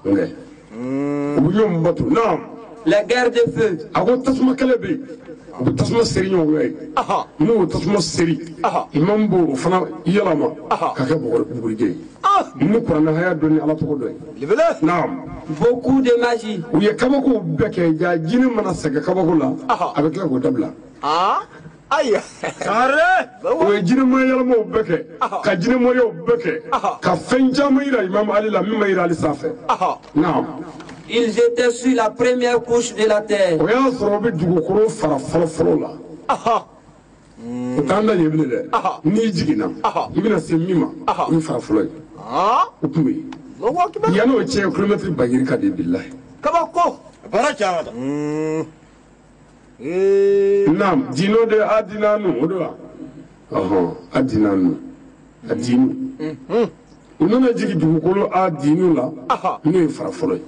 A: U bɛ ɲɔgɔn bato. Naam.
D: La guerre de feu.
A: A ko tasuma kɛlɛ bɛ yen. U bɛ tasuma seri ɲɔgɔn kan ye. N'u y'o tasuma seri. Imam b'o fana yɛlɛma ka kɛ bugurijɛ ye. Ni kuranɛ haya dɔ ni Ala tɔgɔ dɔ ye. Naam.
D: Beaucoup de magie.
A: U ye kabakow bɛɛ kɛ ja jinɛ mana sɛgɛn kabako la a bɛ tila k'o dabila.
B: Ayiwa.
A: U ye jinɛma yɛlɛmaw bɛɛ kɛ ka jinɛmɔriyaw bɛɛ kɛ ka fɛn caman yira Imam Ali la min ma yira Ali sanfɛ. Naam.
D: Ils étaient sur la première couche de la terre.
A: O y'a sɔrɔ u bɛ dugukolo fara fɔlɔ fɔlɔ la. O t'an da yen bilen dɛ. N'i jiginna i bɛna se min ma o ye fara fɔlɔ ye. O tun bɛ yen. Yanni o cɛ kilomɛtiri ba yirika de bilahi.
B: Kabako.
A: Naam, dino de adinanu o de wa. Ɔhɔn adinanu adinu. U nana jigin dugukolo a dinu la n'o ye fara fɔlɔ ye.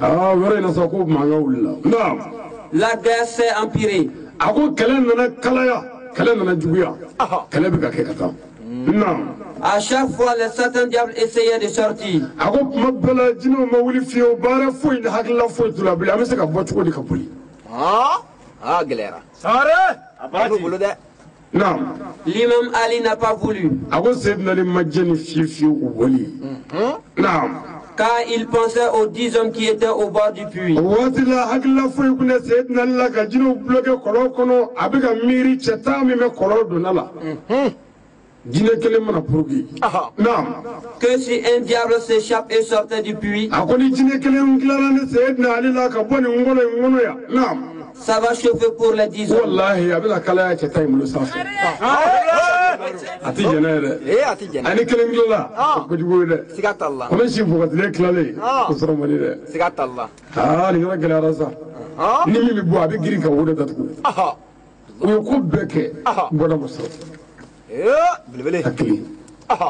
A: Aa yɔrɔ in na sa ko mankan wulila. Naam.
D: La guerre s'est empirée.
A: A ko kɛlɛ nana kalaya, kɛlɛ nana juguya, kɛlɛ bɛ ka kɛ ka taa. Naam.
D: À chaque fois, les Satan diables essayaient de sortir.
A: A ko tuma bɛɛ la jinɛw ma wuli fiyewu, baara foyi ni hakilila foyi t'u la bilen, an bɛ se ka bɔ cogo di ka boli.
B: Aa gɛlɛyara.
C: Sangare. A baraji.
B: Bolo dɛ.
A: Naam.
D: L'imam Ali n'a pas voulu.
A: A ko Seydina Ali ma jɛn ni fiyewu fiyewu u bɔli ye. Naam.
D: Car il pensait aux 10 hommes qui étaient au bord du puits.
A: O waati la hakilila foyi kun tɛ Seydina Ali la ka jinɛw bloqué kɔlɔn kɔnɔ, a bɛ ka miiri cɛ tan min bɛ kɔlɔn donna la. Jinɛ kelen mana puruki. Naam.
D: Que si un diable s'échappe et sortait du puits.
A: A ko ni jinɛ kelen tilara ni Seydina Ali la ka bɔ nin kɔnɔ in kɔnɔ yan. Naam.
D: Ça va chauffer pour les 10 hommes.
A: Wallahi a bɛna kalaya cɛ tan in bolo sanfɛ. A tɛ jɛn n'a ye dɛ.
B: Ee a tɛ jɛn.
A: Ani kelen tilala. O kojugu ye dɛ.
B: Siga t'a la.
A: Kɔnɔ si bɔgɔtilen tilalen. O sɔrɔ man di dɛ.
B: Siga t'a la.
A: Aa nin yɔrɔ gɛlɛyara sa. Ni min bɛ bɔ a bɛ girin ka wo de datugu. U ye ko bɛɛ kɛ. Bɔda ma sɔrɔ.
B: Belebele.
A: Hakili.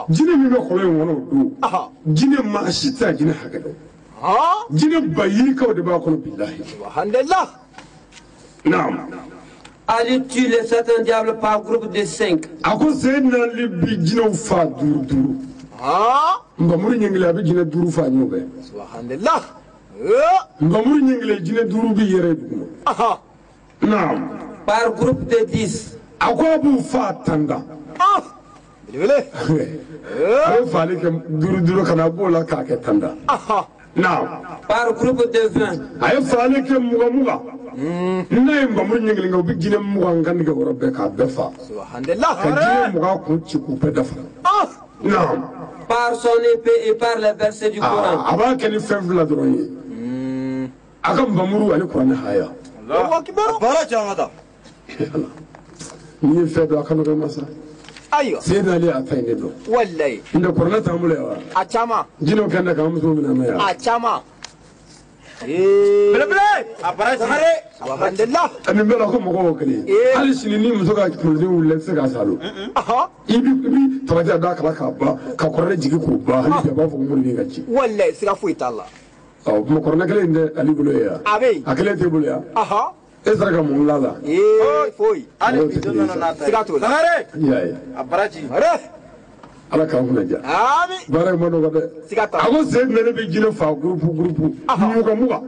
A: Jinɛ min bɛ kɔlɔn in kɔnɔ o don. Jinɛ maa si tɛ a jinɛ hakɛ dɔn. Jinɛ ba yirikaw de b'a kɔnɔ bilahi.
B: Alhamdulillah.
A: Naam.
D: Ali tue les Satan diables par groupe de 5.
A: A ko Seydina Ali bi jinɛw fa duuru duuru. Nbamuru ɲɛngili a bɛ jinɛ duuru fa ɲɔgɔn fɛ.
B: Subhanallah.
A: Nbamuru ɲɛngili jinɛ duuru bi yɛrɛ duguma. Naam.
D: Par groupe de 10.
A: A ko a b'u fa tanda.
B: Belebele.
A: A bɛ faali kɛ duuru duuru ka na a b'o la k'a kɛ tanda. Naam.
D: Par groupe de 20.
A: A ye faali kɛ mugan mugan. N'a ye nbamuru ɲɛngili kɛ u bɛ jinɛ mugan kan tigɛ yɔrɔ bɛɛ k'a bɛɛ fa.
B: Subhanallah.
A: Ka jinɛ mugan kun ci k'u bɛɛ dafa. Naam.
D: Par son épée et par les versets du Coran.
A: A b'a kɛ ni fɛn fila dɔrɔn ye. A ka nbamuru ani kuranɛ haya.
B: Allahu akbar.
C: Baraji an ka taa.
A: N'i ye fɛn dɔn a ka nɔgɔn ma sa.
B: Ayiwa.
A: Seydina Ali a ta in de dɔn.
B: Wallahi.
A: N tɛ kuranɛ t'an bolo yan wa.
B: A caman.
A: Jinɛw kɛn bɛ k'an musow minɛ an na yan.
B: A caman.
C: Belebele. A baraji.
B: Sangare. Alhamdulillah.
A: Nin bɛɛ la ko mɔgɔw y'o kelen ye. Hali sini ni muso ka kunkoloden wulila i tɛ se k'a sa don. I bi tabati da kala k'a ban ka kɔrɔlɛ jigin k'o ban hali bi a b'a fɔ ko mori ka ci.
B: Wallahi siga foyi t'a la.
A: Ɔ kuma kɔrɔlɛ kelen in tɛ Ali bolo ye yan.
B: A bɛ yen.
A: A kelen t'e bolo yan. E sera ka mun dilan la.
B: Ee foyi.
C: Hali bi don nana n'a ta ye.
B: Siga t'o la.
C: Sangare.
A: I y'a ye.
C: A baraji.
A: Ala k'an kunna diya.
B: Ami.
A: Baara in ma nɔgɔ dɛ.
B: Siga t'a la.
A: A ko Seydina Ali bɛ jinɛ fa gurupu gurupu. Mugan mugan.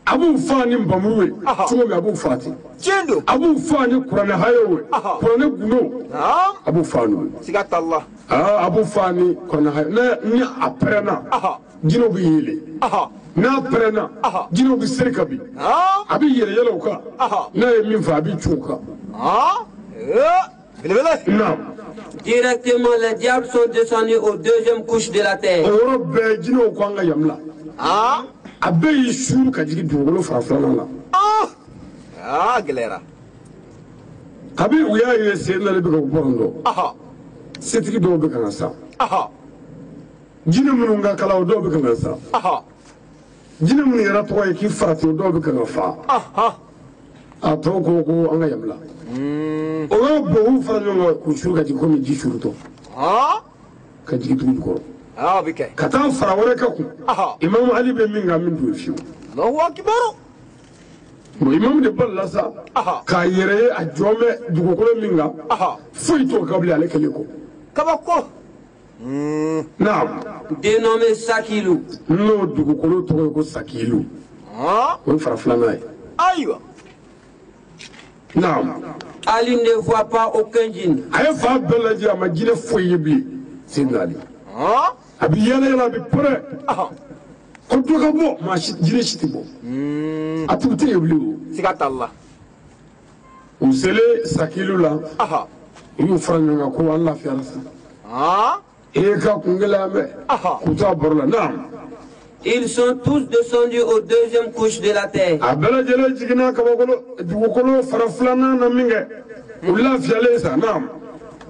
A: A b'u fa ni nbamuru ye. Cogo min a b'u fa ten.
B: Tiɲɛ don.
A: A b'u fa ni kuranɛ hayaw ye. Kuranɛ gundo. A b'u fa n'o ye.
B: Siga t'a la.
A: A b'u fa ni kuranɛ hayaw. Ni a pɛrɛnna. Jinɛw bɛ yɛlɛ. N'a pɛrɛnna. Jinɛw bɛ seri ka bin. A bɛ yɛlɛ yɛlɛ o kan. N'a ye min fa a bɛ cun o kan.
B: Belebele.
A: Naam.
D: Directement, les diables sont descendus aux deuxième couche de la terre.
A: O yɔrɔ bɛɛ jinɛw ko an ka yan bila. A bɛɛ y'i suuru ka jigin dugukolo fara filanan la.
B: Aa gɛlɛyara.
A: Kabi u y'a ye Seydina Ali bɛ ka u bɔrɔntɔ. Setigi dɔw bɛ ka na sa. Jinɛ minnu ka kala o dɔw bɛ ka na sa. Jinɛ minnu yɛrɛ tɔgɔ ye k'i farati o dɔw bɛ ka na fa. A tɔw ko ko an ka yan bila. O yɔrɔ bɛɛ u fara ɲɔgɔn kan k'u suuru ka jigin komi ji suurutɔ. Ka jigin dugu jukɔrɔ.
B: A bɛ kɛ.
A: Ka taa fara wɛrɛ kɛ kun. Imamu Ali bɛ min kan min t'o ye fiyewu.
B: Allahu akbar.
A: Bon imamu de balila sa. K'a yɛrɛ ye a jɔn bɛ dugukolo min kan. Foyi t'o kan bilen ale kɛlen kɔ.
B: Kabako.
A: Naam.
D: Dénommé Sakilu.
A: N'o dugukolo tɔgɔ ye ko Sakilu. O ye fara filanan ye.
B: Ayiwa.
A: Naam.
D: Ali ne voit pas aucun djinn.
A: A ye fa bɛɛ lajɛ a ma jinɛ foyi ye bilen Seydina Ali. A bɛ yɛlɛ yɛlɛ a bɛ pɛrɛn. Ko dɔ ka bɔ maa si jinɛ si tɛ bɔ. A tugu tɛ yen bilen o.
B: Siga t'a la.
A: U selen Sakilu la. U y'u fara ɲɔgɔn kan ko an lafiyara sisan. E ka kun gɛlɛya mɛ. K'u to a baro la naam.
D: Ils sont tous descendus aux deuxième couche de la terre.
A: A bɛɛ lajɛlen jiginna kabakolo dugukolo fara filanan na min kɛ u lafiyalen sa naam.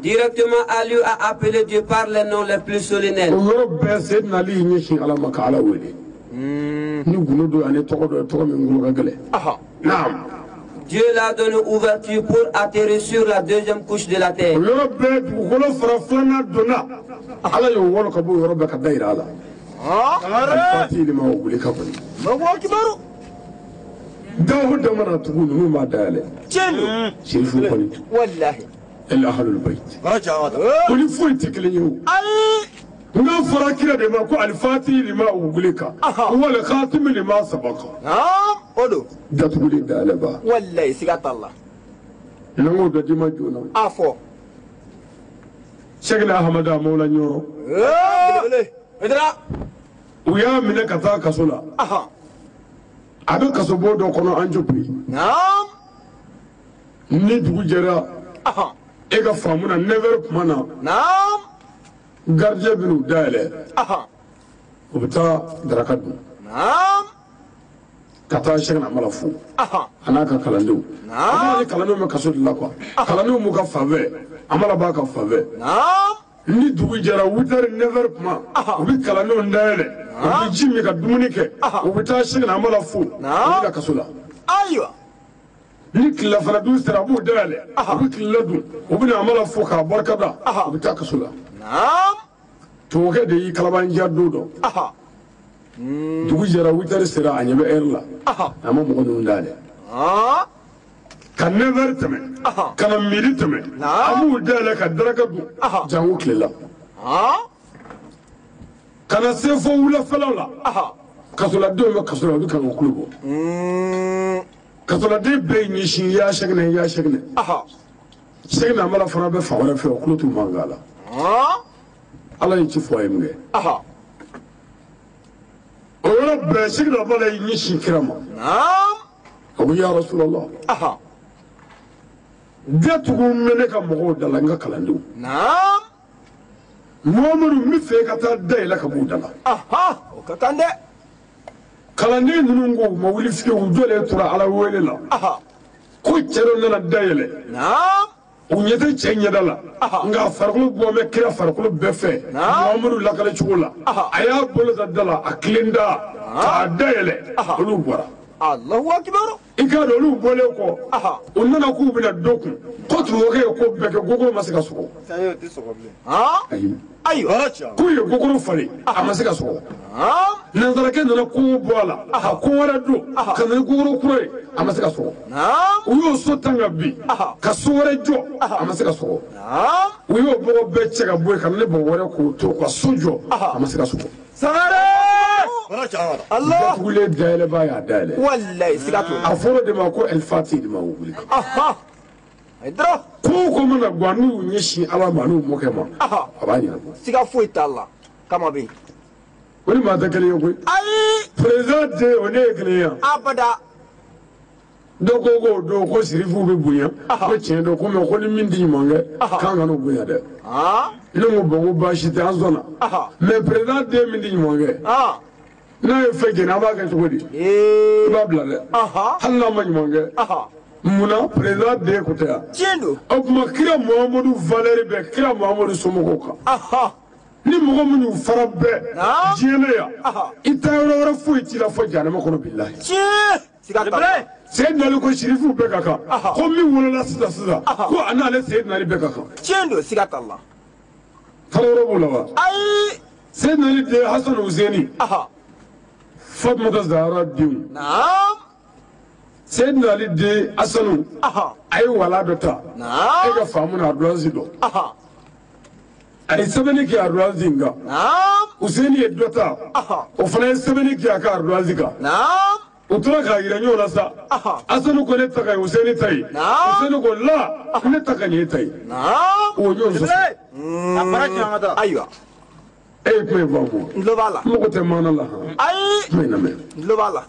D: Directement, Ali a appelé Dieu par les noms les plus solennels.
A: O yɔrɔ bɛɛ Seydina Ali y'i ɲɛsin Ala ma ka Ala wele. Ni gundo dɔ ani tɔgɔ dɔ ye tɔgɔ min kolo ka gɛlɛn. Naam.
D: Dieu l'a donné ouverture pour atterrir sur la deuxième couche de la terre.
A: O yɔrɔ bɛɛ dugukolo fara filanan donna. Ala y'o wɔlɔ ka bɔ o yɔrɔ bɛɛ ka da yira a la. Alifati lima ugulika kɔni. Dawu damana tugu ninnu b'a dayɛlɛ.
B: Tiɲɛ don.
A: Sirifu kɔni.
B: Walahi.
A: El ahlul bayt.
C: Baraji.
A: O ni foyi tɛ kelen ye o.
B: Ayi.
A: N'a fɔra kira de ma ko alifati lima ugulika. Wal khatimi lima sabaka.
B: Naam. O don.
A: Datuguli dayɛlɛ ba.
B: Walahi siga t'a la.
A: N'an k'o dɔ d'i ma joona.
B: A fɔ.
A: Sɛkina Ahamada Mawula Ɲɔrɔ.
B: Belebele.
C: Idra.
A: U y'a minɛ ka taa kaso la. A bɛ kasobon dɔ kɔnɔ Anjopi.
B: Naam.
A: Ni dugu jɛra. E ka faamu na 9 heures tuma na.
B: Naam.
A: Gardien bɛ n'u dayɛlɛ. U bɛ taa daraka dun.
B: Naam.
A: Ka taa Sɛkina Amala fo. A n'a ka kalandenw.
B: Naam.
A: A kalandenw bɛ kaso de la quoi. Kalandenw b'u ka fan fɛ. Amala b'a ka fan fɛ.
B: Naam.
A: Ni dugu jɛra 8 heures 9 heures tuma. U bɛ kalandenw dayɛlɛ. U bɛ ji min ka dumuni kɛ. U bɛ taa Sɛkina Amala fo. U bɛ na kaso la.
B: Ayiwa.
A: Ni tilelafana dun sera a b'u dayɛlɛ. U bɛ tilela dun. U bɛ na Amala fo k'a barikada. U bɛ taa kaso la.
B: Naam.
A: Tubabukɛ de y'i kalabanjiya don dɔ. Dugu jɛra 8 heures sera a ɲɛ bɛ heure la. A ma mɔgɔ ninnu dayɛlɛ. Ka 9 heures tɛmɛ. Ka na midi tɛmɛ. A b'u dayɛlɛ ka daraka dun. Jango tile la. Ka na se fo wulafɛlaw la. Kasoladenw bɛ kaso la u bɛ kan ka kulo bɔ. Kasoladen bɛɛ y'i ɲɛsin yaa Sɛkinɛ yaa Sɛkinɛ. Sɛkinɛ Amala fana bɛ fan wɛrɛ fɛ o kulo t'u mankan la. Ala ye ci fɔ a ye min kɛ. O yɔrɔ bɛɛ Sɛkinɛ Amala y'i ɲɛsin kira ma. A ko ya Rasulallah. Datugu bɛ ne ka mɔgɔw da la n ka kalandenw. Muhamadu n bɛ fɛ ka taa da yɛlɛ ka b'u da la.
B: O ka kan dɛ.
A: Kalanden ninnu ko u ma wuli fiyewu u jɔlen tora Ala wele la. Ko cɛ dɔ nana da yɛlɛ. U ɲɛ tɛ cɛ ɲɛda la. Nka farikolo bɔ bɛ kira farikolo bɛɛ fɛ. Muhamadu lakale cogo la. A y'a bolo da da la a tilen da k'a da yɛlɛ olu bɔra.
B: Allahu akbar.
A: I k'a dɔn olu bɔlen kɔ. U nana k'u bɛna dɔ kun. Ko tubabukɛ ye ko bɛɛ kɛ gogoro ma se ka sɔgɔ. Ayi.
B: Ayiwa.
A: K'u ye gogoro falen a ma se ka sɔgɔ. Nanzarakɛ nana kogo bɔ a la ka ko wɛrɛ don ka na ni gogoro kura ye a ma se ka sɔgɔ. U y'o so tan ka bin ka so wɛrɛ jɔ a ma se ka sɔgɔ. U y'o bɔgɔ bɛɛ cɛ ka bɔ yen ka na ni bɔgɔ wɛrɛ k'o to ka so jɔ a ma se ka sɔgɔ.
B: Sangare. Allah.
A: Datugulen dayɛlɛba y'a dayɛlɛ.
B: Walahi siga t'o la.
A: A fɔra o de ma ko El Fati lima ugulika.
B: Ayi dɔrɔn.
A: Ko o ko mana gan n'u y'u ɲɛsin Ala ma n'u mɔkɛ ma. A b'a ɲɛnabɔ.
B: Siga foyi t'a la. Kama bɛ yen.
A: O ni maa tɛ kelen ye koyi.
B: Ayi.
A: Président den o ne ye kelen ye yan.
B: Abada.
A: Dɔw ko k'o don ko sirifuw bɛ bonya. Ko tiɲɛ don ko mɛ ko ni min tɛ ɲuman kɛ k'an kan'o bonya dɛ. Ne ko bɔn ko baasi tɛ an sɔnna. Mɛ président den min tɛ ɲuman kɛ. N'a ye fɛn jɛni an b'a kɛ cogo di. I b'a bila dɛ. Hali n'a ma ɲuman kɛ. Munna président den ko tɛ yan.
B: Tiɲɛ don.
A: O tuma kira Muhamadu valeur bɛ kira Muhamadu somɔgɔw kan. Ni mɔgɔ minnu fara bɛɛ diɲɛ na yan i taa yɔrɔ wɛrɛ foyi t'i la fo jahanama kɔnɔ bilahi.
B: Tiɲɛ. Siga t'a la.
A: Seyidina Ali ko sirifuw bɛɛ ka kan. Ko min wolola sisan sisan ko a n'ale Seyidina Ali bɛɛ ka kan.
B: Tiɲɛ don siga t'a la.
A: Fara wɛrɛ b'o la wa.
B: Ayi.
A: Seyidina Ali den Hasan Huseni. Fatumata Zahara denw.
B: Naam.
A: Seyidina Ali den Hasanu. A ye wala dɔ ta.
B: Naam.
A: E ka faamu na ardoise dɔ. A ye sɛbɛnni kɛ ardoise in kan.
B: Naam.
A: Huseni ye dɔ ta. O fana ye sɛbɛnni kɛ a ka ardoise kan.
B: Naam.
A: U tora k'a yira ɲɔgɔn na sa. Hasanu ko ne ta ka ɲi Huseni ta ye.
B: Naam.
A: Huseni ko la ne ta ka ɲi e ta ye.
B: Naam.
A: O ɲɔgɔn sɔsɔ.
C: A baraji an ka taa.
B: Ayiwa.
A: E ye kuma in faamu.
B: N tulo b'a la.
A: N mago tɛ maana la han.
B: Ayi.
A: Kuma in lamɛn.
B: N tulo b'a la.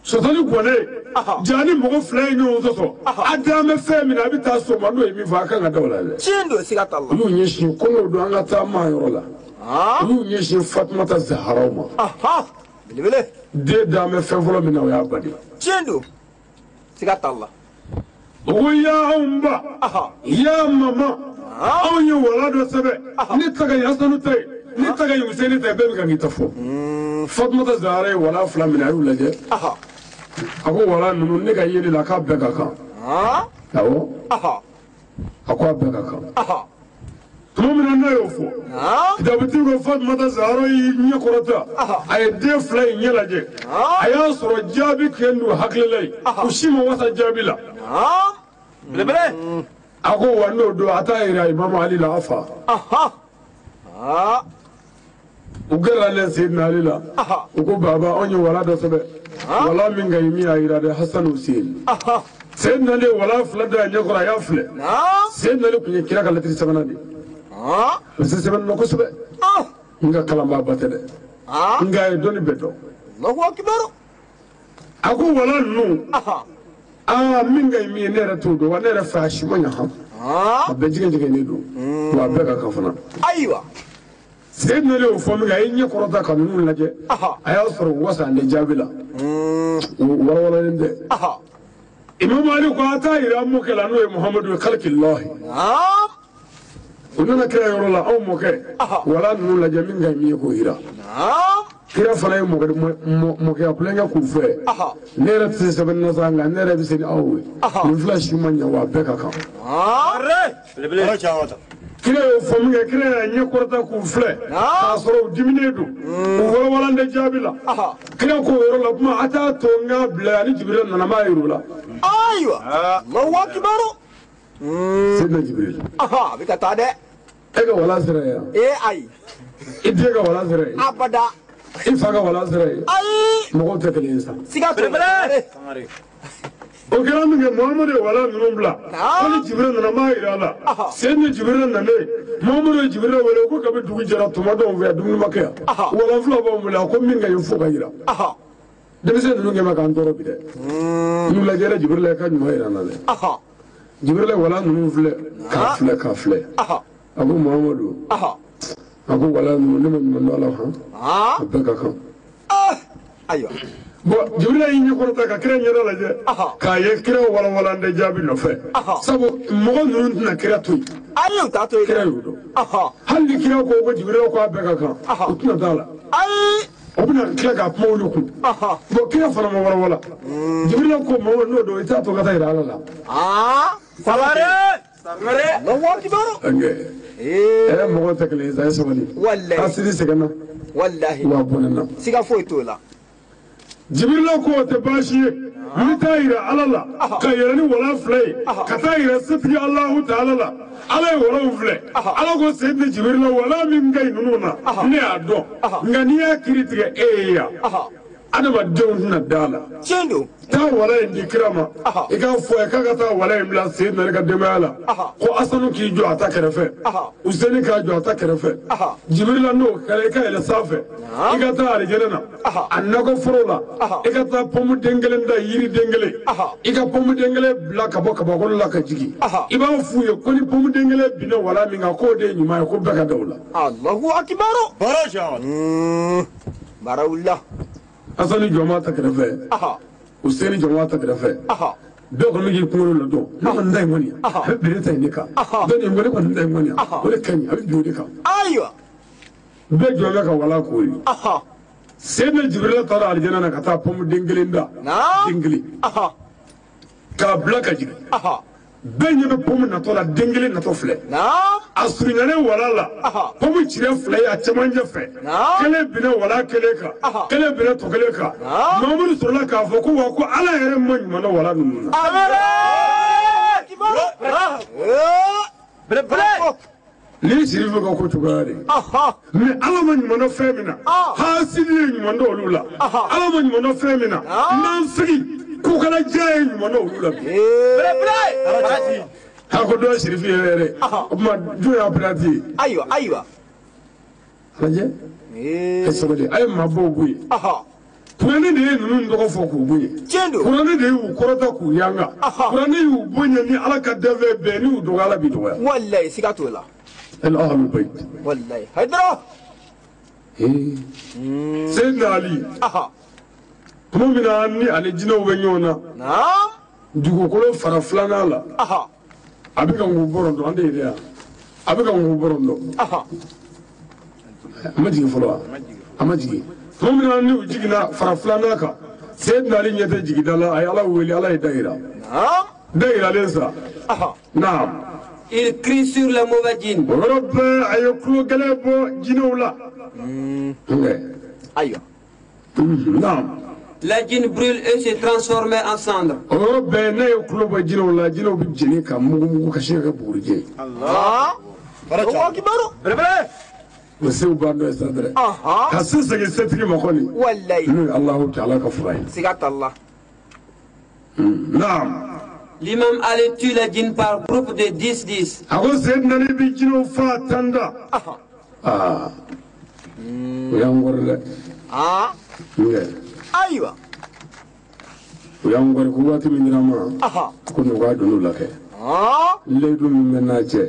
A: Sɔsɔli gɔnnen. Ja ni mɔgɔ fila ye ɲɔgɔn sɔsɔ. A dan bɛ fɛn min na a bɛ taa so ma n'o ye min fɔ a kan ka da o la dɛ.
B: Tiɲɛ don siga t'a la.
A: Olu ɲɛsin ko n'o don an ka taa maa yɔrɔ la. Olu ɲɛsin Fatumata Zaharaw ma.
B: Belebele.
A: Den dan bɛ fɛn fɔlɔ min na o y'a ba de ye.
B: Tiɲɛ don siga t'a la.
A: O ko yaa anw ba. Yaa mama. Anw ye wala dɔ sɛbɛn. Ne ta ka ɲi Hasanu ta ye. Ne ta ka ɲi Huseni ta ye bɛɛ bɛ ka k'i ta fɔ. Fatumata Zahara ye wala fila minɛ a y'u lajɛ. A ko wala ninnu ne ka yeli la k'a bɛɛ ka kan. Awɔ. A ko a bɛɛ ka kan. Tuma min na n'a y'o fɔ kitabutigi ko Fatumata Zahara y'i ɲɛ kɔrɔta a ye den fila in ɲɛ lajɛ a y'a sɔrɔ jaabi kɛ n'u hakilila ye u si ma wasa jaabi la a ko wa n'o don a t'a yira Imamu Ali la a fa u gɛrɛlen Seydina Ali la u ko baba anw ye wala dɔ sɛbɛn wala min ka ɲi min y'a yira dɛ Hasan Hussein Seydina Ali ye wala fila da a ɲɛkɔrɔ a y'a filɛ Seydina Ali tun ye kira ka lɛtiri sɛbɛnna de ye a bɛ se sɛbɛnni na kosɛbɛ n ka kalanbaa ba tɛ dɛ nka a ye dɔnni bɛɛ dɔn a ko wala ninnu aa min ka ɲi min ye ne yɛrɛ t'o dɔn wa ne yɛrɛ fɛ a si ma ɲa han a bɛɛ jigɛn-jigɛnnen don wa a bɛɛ ka kan fana
B: ayiwa
A: Seydina Ali y'o fɔ min kɛ a ye ɲɛ kɔrɔta ka ninnu lajɛ a y'a sɔrɔ u wasa an tɛ jaabi la u walawalalen tɛ Imamu Ali ko a t'a yira an mɔkɛ la n'o ye Muhamadu ye kalikilahi u nana kira yɔrɔ la anw mɔkɛ wala ninnu lajɛ min ka ɲi min ye k'o yira kira fana ye mɔkɛya kulonkɛ k'u fɛ ne yɛrɛ tɛ se sɛbɛnni na sa nka ne yɛrɛ bɛ se ni aw ye nin fila si ma ɲɛ wa a bɛɛ ka kan kira y'o fɔ min kɛ kira y'a ɲɛ kɔrɔta k'u filɛ k'a sɔrɔ u diminen don u walawalalen tɛ jaabi la kira k'o yɔrɔ la kuma a t'a to n k'a bila yan ni Jibirila nana n b'a yir'u la
B: ayiwa Allahu akbar
A: Seydina Jibirila
B: a bɛ ka taa dɛ
A: e ka wala sera yan
B: ee ayi
A: i den ka wala sera yen
B: abada
A: i fa ka wala sera yen
B: ayi
A: mɔgɔw tɛ kelen ye sa
B: siga t'o la
A: o kɛra min kɛ Muhamadu ye wala ninnu bila ko ni Jibirila nana n b'a yira a la Seydina Jibirila nalen Muhamadu ye Jibirila wele ko kabi dugu jɛra tuma dɔw fɛ yan dumuni ma kɛ yan wala fila b'anw bolo a ko min ka ɲi fo ka yira denmisɛn ninnu kɛ ma k'an tɔɔrɔ bi dɛ n'u lajɛra Jibirila ka ɲuman yira n na dɛ Jibirila wala ninnu filɛ k'a filɛ k'a filɛ a ko Muhamadu a ko wala ninnu ne ma ɲuman dɔn a la han a bɛɛ ka kan
B: ayiwa
A: bon Jibirila y'i ɲɛ kɔrɔta ka kira ɲɛda lajɛ k'a ye kira walawala tɛ jaabi nɔfɛ sabu mɔgɔ ninnu tɛna kira to yen
B: ayi u t'a to yen
A: kira y'o dɔn hali ni kira ko ko Jibirila ko a bɛɛ ka kan u tɛna t'a la
B: ayi
A: o bɛna tila k'a kuma olu kun bon kira fana ma walawala Jibirila ko mɔgɔ n'o don i t'a to ka taa yira Ala la
B: Sangare Sangare Allahu akbar
A: mɔgɔw tɛ kelen ye sa ye sabali
B: walahi
A: hasidi sɛgɛnna
B: walahi
A: wa bɔnɛna
B: siga foyi t'o la
A: Jibirila ko o tɛ baasi ye n bɛ taa yira Ala la ka yɛlɛ ni wala fila ye ka taa yira setigi Alahu taala la Ala ye walaw filɛ Ala ko Seydina Jibirila wala min ka ɲi ninnu na ne y'a dɔn nka n'i y'a kiiri tigɛ e ye yan adamadenw tɛna da la
B: tiɲɛ don
A: taa wala in di kira ma i k'a fɔ a ye k'a ka taa wala in bila Seydina Ali ka denbaya la ko Asanu k'i jɔ a ta kɛrɛfɛ Useni k'a jɔ a ta kɛrɛfɛ Jibirila n'o kɛra i ka yɛlɛ sanfɛ i ka taa alijɛnɛ na a nakɔ foro la i ka taa pɔmu den kelen da yiri den kelen i ka pɔmu den kelen bila ka bɔ kabakolo la ka jigin i b'a f'u ye ko ni pɔmu den kelen binna wala min kan k'o de ye ɲuman ye ko bɛɛ ka da o la.
B: Allahu akbar baara wulila.
A: Asani jɔn ta kɛrɛfɛ Useni jɔn ta kɛrɛfɛ dɔw kɔni k'i kunkolo la dɔn ne kɔni ta in kɔni a bɛ bere ta in de kan dɔ nin kɔni kɔni ta in kɔni o de ka ɲi a bɛ bin o de kan
B: ayiwa
A: bɛɛ jɔn bɛ ka wala koori Seydina Jibirila taara alijɛnɛ na ka taa pɔmu den kelen da den kelen k'a bila ka jigin bɛɛ ɲɛ bɛ pɔmu natɔ la den kelen natɔ filɛ a surunyalen wala la pɔmu cira fila ye a cɛmancɛ fɛ kelen binna wala kelen kan kelen binna tɔ kelen kan Mamadu sɔrɔla k'a fɔ ko wa ko Ala yɛrɛ ma ɲuman na wala ninnu na. Ni Sirifu ka ko cogoya de ye mais Ala ma ɲuman dɔn fɛn min na hasidi ye ɲuman dɔn olu la Ala ma ɲuman dɔn fɛn min na n'an kokala diya ye ɲuman dɔn olu la bi. A ko dɔ ye Sirifu yɛrɛ yɛrɛ o tuma jɔn y'a pirati ye.
B: Ayiwa ayiwa.
A: Lajɛ e sabali a ye maabaw bonya. Kuranɛ de ye ninnu tɔgɔ fɔ k'u bonya.
B: Tiɲɛ don.
A: Kuranɛ de y'u kɔrɔta k'u yanga. Kuranɛ y'u bonya ni Ala ka danfɛn bɛɛ n'i y'u dɔgɔya Ala b'i dɔgɔya.
B: Walayi siga t'o la.
A: El ahlul bayt.
B: Walayi Hayidara.
A: Seydina Ali. Tuma min na ni ale jinɛw bɛ ɲɔgɔn na. Dugukolo fara filanan la. A bɛ ka ŋun bɔrɔntɔ an tɛ ye dɛ yan. A bɛ ka ŋun bɔrɔntɔ. A ma jigin fɔlɔ wa? A ma jigin. Tuma min na ni u jiginna fara filanan kan Seydina Ali ɲɛ tɛ jigida la a ye Ala wele Ala ye da yira. Da yiralen sa. Naam.
D: Il crie sur les mauvais djinns.
A: O yɔrɔ bɛɛ a ye kulo gɛlɛn bɔ jinɛw la.
B: Ayiwa.
A: Naam.
D: Les djinns brûlent et se transforment en cendres.
A: O yɔrɔ bɛɛ n'a ye kulo bɔ jinɛw la, jinɛw bɛ jeni ka mugu mugu ka sin ka kɛ bugurijɛ ye.
B: Allah. Allahu
C: Belebele.
A: O sew b'a dɔn sisan dɛrɛ. Ka se segin setigi ma kɔni.
B: Walayi.
A: N'o ye Alahu taala ka fura ye.
B: Siga t'a la.
A: Naam.
D: L'imam Ali tue les djinns par groupe de 10-10.
A: A ko Seydina Ali bɛ jinɛw fa tan da. Aa. O y'an kɔrɔ dɛ.
B: Ayiwa.
A: O y'an kɔrɔ ko waati min dira n ma. Ko nɔgɔya donn'o la kɛ. Layidu min bɛ n'a cɛ.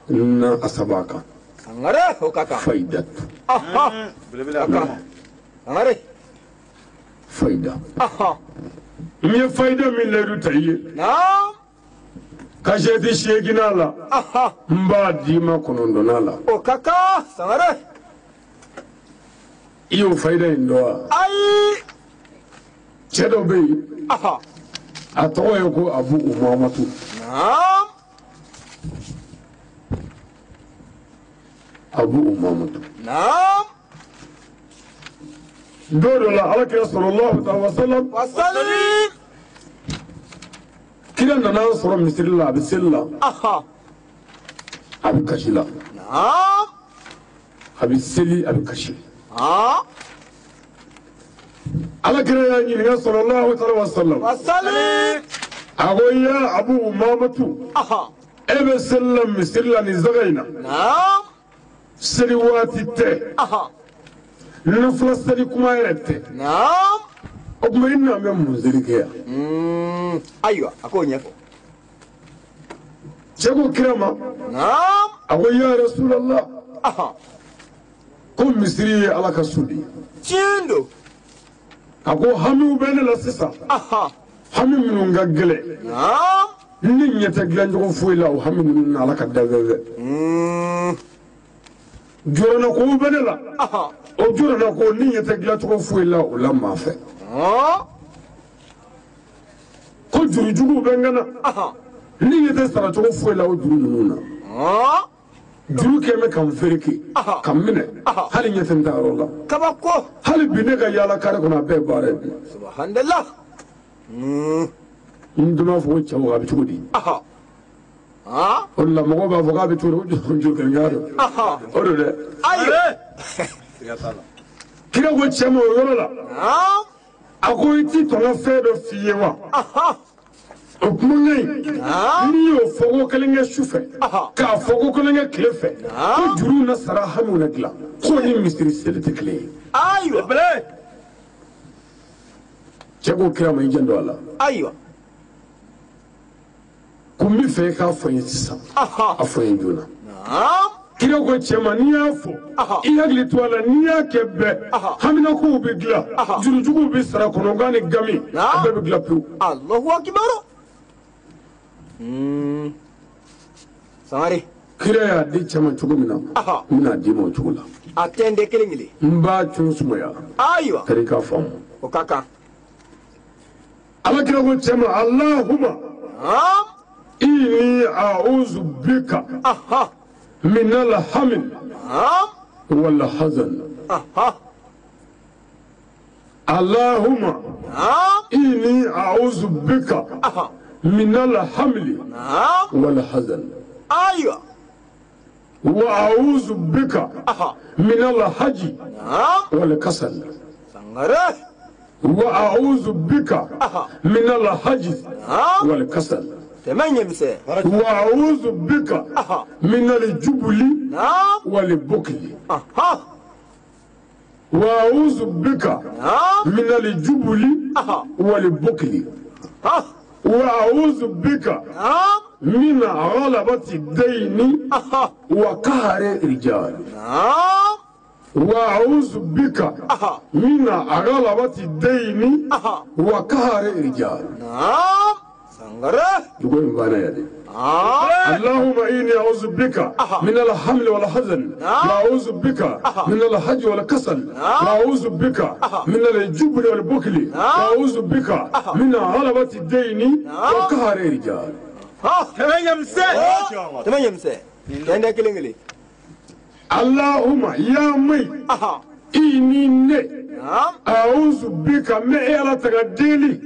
A: N na a saba kan.
B: Sangare o ka kan.
A: Fayida.
C: Belebele a kan.
B: Sangare.
A: Fayida. N ye fayida min layidu ta i ye. Kasɛti seeginna la. N b'a d'i ma kɔnɔntɔnna la.
B: O ka kan Sangare.
A: I y'o fayida in dɔn wa?
B: Ayi.
A: Cɛ dɔ bɛ yen. A tɔgɔ ye ko Abu Umamatu. Abu Umamatu. Don dɔ la Ala kira sallallahu alaihi wa sallam. Kira nana sɔrɔ misiri la, a bɛ seli la. A bɛ kasi la. A bɛ seli, a bɛ kasi. Ala kira y'a ɲininka sallallahu alaihi wa sallam. A ko ya Abu Umamatu. E bɛ seli la misiri la nin saga in na. Seli waati tɛ. Nafila seli kuma yɛrɛ tɛ. O tuma i n'an bɛ mun seli kɛ yan?
B: Ayiwa, a k'o ɲɛfɔ.
A: Cɛ ko kira ma. A ko ya Rasulallah. Ko misiri ye Ala ka so de ye.
B: Tiɲɛ don.
A: A ko hamiw bɛ ne la sisan. Hami minnu ka gɛlɛn. Ne ɲɛ tɛ dilancogo foyi la o hami ninnu na Ala ka danfɛn fɛ. Jɔrɔnɔkow bɛ ne la. O jɔrɔnɔko ni ɲɛ tɛ dilancogo foyi la o la maa fɛ. Ko jurujuguw bɛ n kan na. Ni ɲɛ tɛ saracogo foyi la o juru ninnu na. Juru kɛ bɛ ka n fereke, ka n minɛ, hali ɲɛ tɛ n taa yɔrɔ la.
B: Kabako.
A: Hali bi ne ka yaala kare kɔnɔ a bɛɛ ye baara ye bi.
B: Subhanallah.
A: N dun b'a fɔ ko cɛw a bɛ cogo di? O de la mɔgɔw b'a fɔ k'a bɛ cogo di ko juru kelen don. O don dɛ.
B: Ayiwa.
A: Kira ko cɛ ma o yɔrɔ la. A ko i ti tɔnɔ fɛn dɔ f'i ye wa? O kumakan in n'i y'o fɔ ko kelen kɛ su fɛ, k'a fɔ ko kelen kɛ tile fɛ, ko juru na sara hamiw na dilan, k'o ni misiri seli tɛ kelen ye.
B: Ayiwa.
A: Cɛ ko kira ma i janto a la.
B: Ayiwa.
A: Ko n bɛ fɛ i k'a fɔ n ye sisan. A fɔ n ye joona. Kira ko cɛ ma n'i y'a fɔ, i hakili to a la n'i y'a kɛ bɛɛ, haminakow bɛ dilan, jurujuguw bɛ sara, kɔnɔgan ni gami, a bɛɛ bɛ dilan pewu.
B: Allahu akibaru. Sangare.
A: Kira y'a di cɛ ma cogo min na, n bɛna d'i ma o cogo la.
B: A tɛ n den kelen kelen.
A: N b'a cun sumaya.
B: Ayiwa.
A: Kari k'a faamu.
B: O ka kan.
A: Ala kira ko cɛ ma Allahuma. Inni a'udhu bika. من الهم والحزن. اللهم إني أعوذ بك من الحمل والحزن.
B: أيوة.
A: وأعوذ بك من الحج والكسل. وأعوذ بك من الحج والكسل. وأعوذ بك من الجبل والبخل. وأعوذ بك من الجبل والبخل. وأعوذ بك من غلبة الدين وقهر الرجال. وأعوذ بك من غلبة الدين وقهر الرجال. اللهم إني أعوذ بك من الحمل والحزن، وأعوذ بك من الحج والكسل، وأعوذ بك من الجبن والبخل، وأعوذ بك من غلبة الدين وقهر الرجال.
B: Tɛmɛ ɲɛmisɛn. Kɛndɛ kelen kelen.
A: Allahumma ya mai. Ini ne. A'udhu bika me ala taga deli.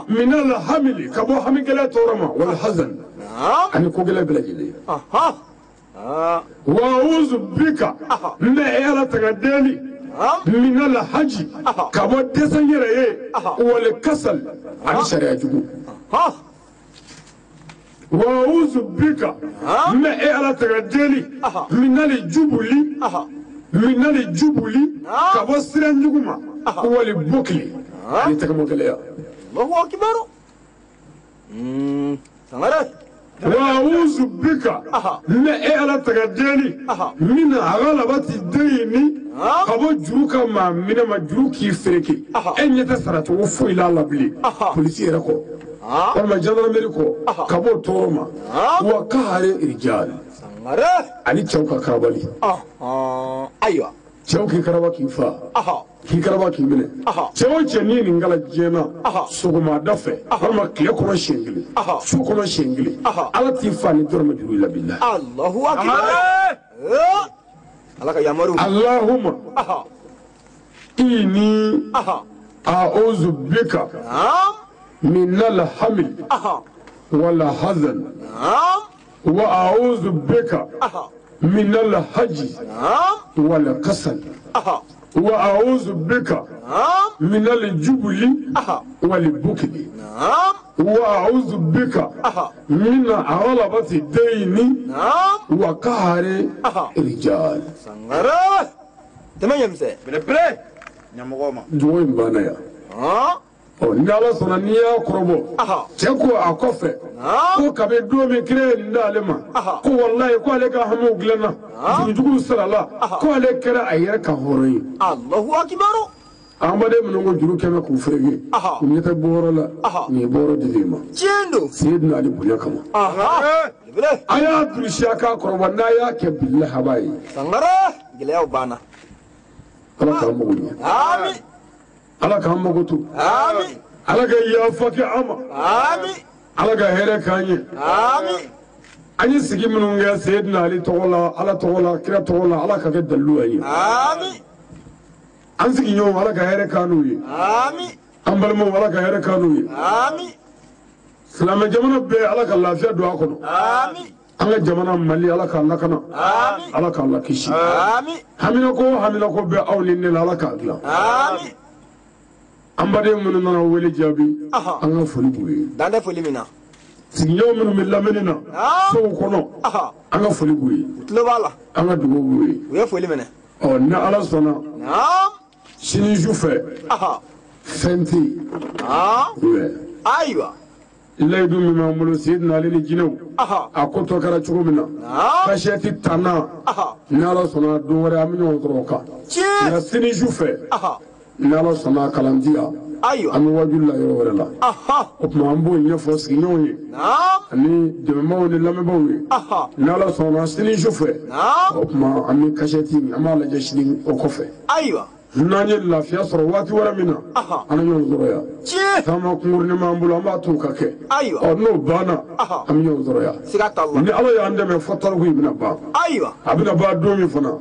A: Minal hamili ka bɔ hami gɛlɛn tɔɔrɔ ma wal hazan. Ani ko gɛlɛn bɛɛ lajɛlen. Wa a'udhu bika me ala taga deli. Minal haji ka bɔ dɛsɛ n yɛrɛ ye wal kasal ani sariya jugu. Wa a'udhu bika me ala taga deli. Minal jubuli. Minali jubuli ka bɔ siran jugu ma wali bokili ani tɛgɛmɔ gɛlɛya.
B: Allahu akbar. Sangare.
A: Wa a'udhu bika ne e ala tɛgɛ deli min ghalabati dayni ka bɔ juru ka maa minɛ ma juru k'i fereke e ɲɛ tɛ sara cogo foyi la la bilen polisi yɛrɛ kɔ walima gendarmerie kɔ ka bɔ tɔɔrɔ ma wa kahare rijal. Ani cɛw ka karabali.
B: Ayiwa.
A: Cɛw k'i karaba k'i fa. K'i karaba k'i minɛ. Cɛ o cɛ n'i ye nin kala diɲɛ na sɔgɔmada fɛ walima tile kɔnɔ siɲɛ kelen su kɔnɔ siɲɛ kelen Ala t'i fa ni dɔrɔmɛ juru la bilahi.
B: Allahu akbar. Ala ka yamaru.
A: Allahumma. Inni a'udhu bika minal hamil wal hazan. Wa a'udhu bika min al-haji wal kasal. Wa a'udhu bika min al-jubli wal bukli. Wa a'udhu bika min ghalabati dayni wa qahri rijal.
B: Sangare. Tɛmɛ ɲɛmisɛn.
C: Belebele. Ɲɛmɔgɔ ma.
A: Dugawu in banna yan. Ni Ala sɔnna n'i y'a kɔrɔbɔ cɛ ko a kɔfɛ ko kabi don min kira ye nin d'ale ma ko walayi ko ale ka hamiw dilanna jurujuguw sarala ko ale kɛra a yɛrɛ ka hɔrɔn ye.
B: Allahu akbar.
A: An baden minnu ko juru kɛmɛ k'u fereke u ɲɛ tɛ bɔyɔrɔ la nin ye bɔyɔrɔ di i ma.
B: Tiɲɛ don.
A: Seyidina Ali bonya kama. A y'a durusi a k'a kɔrɔbɔ n'a y'a kɛ bilahi a b'a ye.
B: Sangare gɛlɛyaw banna.
A: Ala k'an mago ɲɛ.
B: Ami.
A: Ala k'an mago to.
B: Ami.
A: Ala ka yafa kɛ an ma.
B: Ami.
A: Ala ka hɛrɛ k'an ye.
B: Ami.
A: An ye sigi minnu kɛ Seyidina Ali tɔgɔ la, Ala tɔgɔ la, kira tɔgɔ la, Ala ka kɛ dalilu ye.
B: Ami.
A: An sigiɲɔgɔnw Ala ka hɛrɛ k'an n'u ye.
B: Ami.
A: An balimaw Ala ka hɛrɛ k'an n'u ye.
B: Ami.
A: Silamɛ jamana bɛɛ Ala ka lafiya don a kɔnɔ.
B: Ami.
A: An ka jamana Mali Ala k'a lakana.
B: Ami.
A: Ala k'a lakisi.
B: Ami.
A: Haminako haminako bɛ aw ni ne la Ala k'a dilan.
B: Ami.
A: An baden minnu nana wele jaabi an ka foli b'u ye.
B: Dan tɛ foli min na.
A: Sigiɲɔgɔn minnu bɛ lamɛnni na sow kɔnɔ an ka foli b'u ye.
B: U tulo b'a la.
A: An ka dugawu b'u ye.
B: U ye foli minɛ.
A: Ɔ ni Ala sɔnna. Sini su fɛ. Fɛn tɛ yen.
B: Ayiwa.
A: Layidu min b'an bolo Seyidina Ali ni jinɛw. A ko tɔ kɛra cogo min na. Kasɛti tanna. Ni Ala sɔnna don wɛrɛ an bɛ ɲɔgɔn sɔrɔ o kan. Nka sini su fɛ. Ni Ala sɔnna kalan di yan.
B: Ayiwa.
A: An bɛ wajuli la yɔrɔ wɛrɛ la. O tuma an b'o ɲɛfɔ sigiɲɔgɔnw ye. Ani dɛmɛbaaw ni lamɛnbaaw ye. Ni Ala sɔnna sini su fɛ. O tuma an bɛ kasɛti an b'a lajɛ sini o kɔfɛ.
B: Ayiwa.
A: N'an ye lafiya sɔrɔ waati wɛrɛ min na. An bɛ ɲɔgɔn sɔrɔ yan. Taama kunkurunin b'an bolo an b'a to ka kɛ.
B: Ayiwa.
A: Ɔ n'o banna. An bɛ ɲɔgɔn sɔrɔ yan.
B: Siga t'a la.
A: Ni Ala y'an dɛmɛ fɔ tariku in bɛna ban.
B: Ayiwa.
A: A bɛna ban don min fana.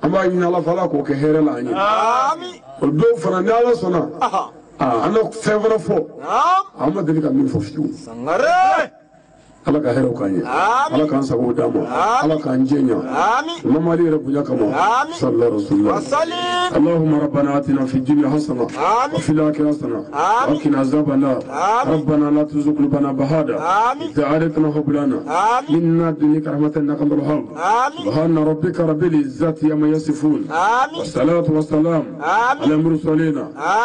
A: An b'a ɲini Ala fɛ Ala k'o kɛ hɛrɛ la an ye.
B: Ami.
A: O don fana ni Ala sɔnna. An na fɛn fana fɔ. An ma deli ka min fɔ fiyewu.
B: Sangare.
A: Ala ka hɛrɛw k'an ye. Ala k'an sago d'an ma. Ala k'an jɛ ɲa. Imam Ali yɛrɛ bonya kama. Sallallahu alaihi wa sallam. Allahumma rabbana atina fi dunya hasana wa fil akhirati hasana wa qina azaban nar. Rabbana la tuzigh qulubana ba'da idh hadaytana wa hab lana min ladunka rahmatan innaka antal wahhab. Subhana rabbika rabbil izzati amma yasifun. Wa salatu wa salam ala mursalin.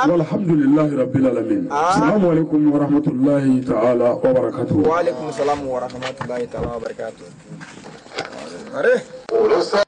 A: Walhamdulillahi rabbil alamin. Assalamu alaikum wa rahmatullahi ta'ala wa barakatuh.
B: Wa alaikum salam wa rahmatullahi ta'ala wa barakatuh. Are.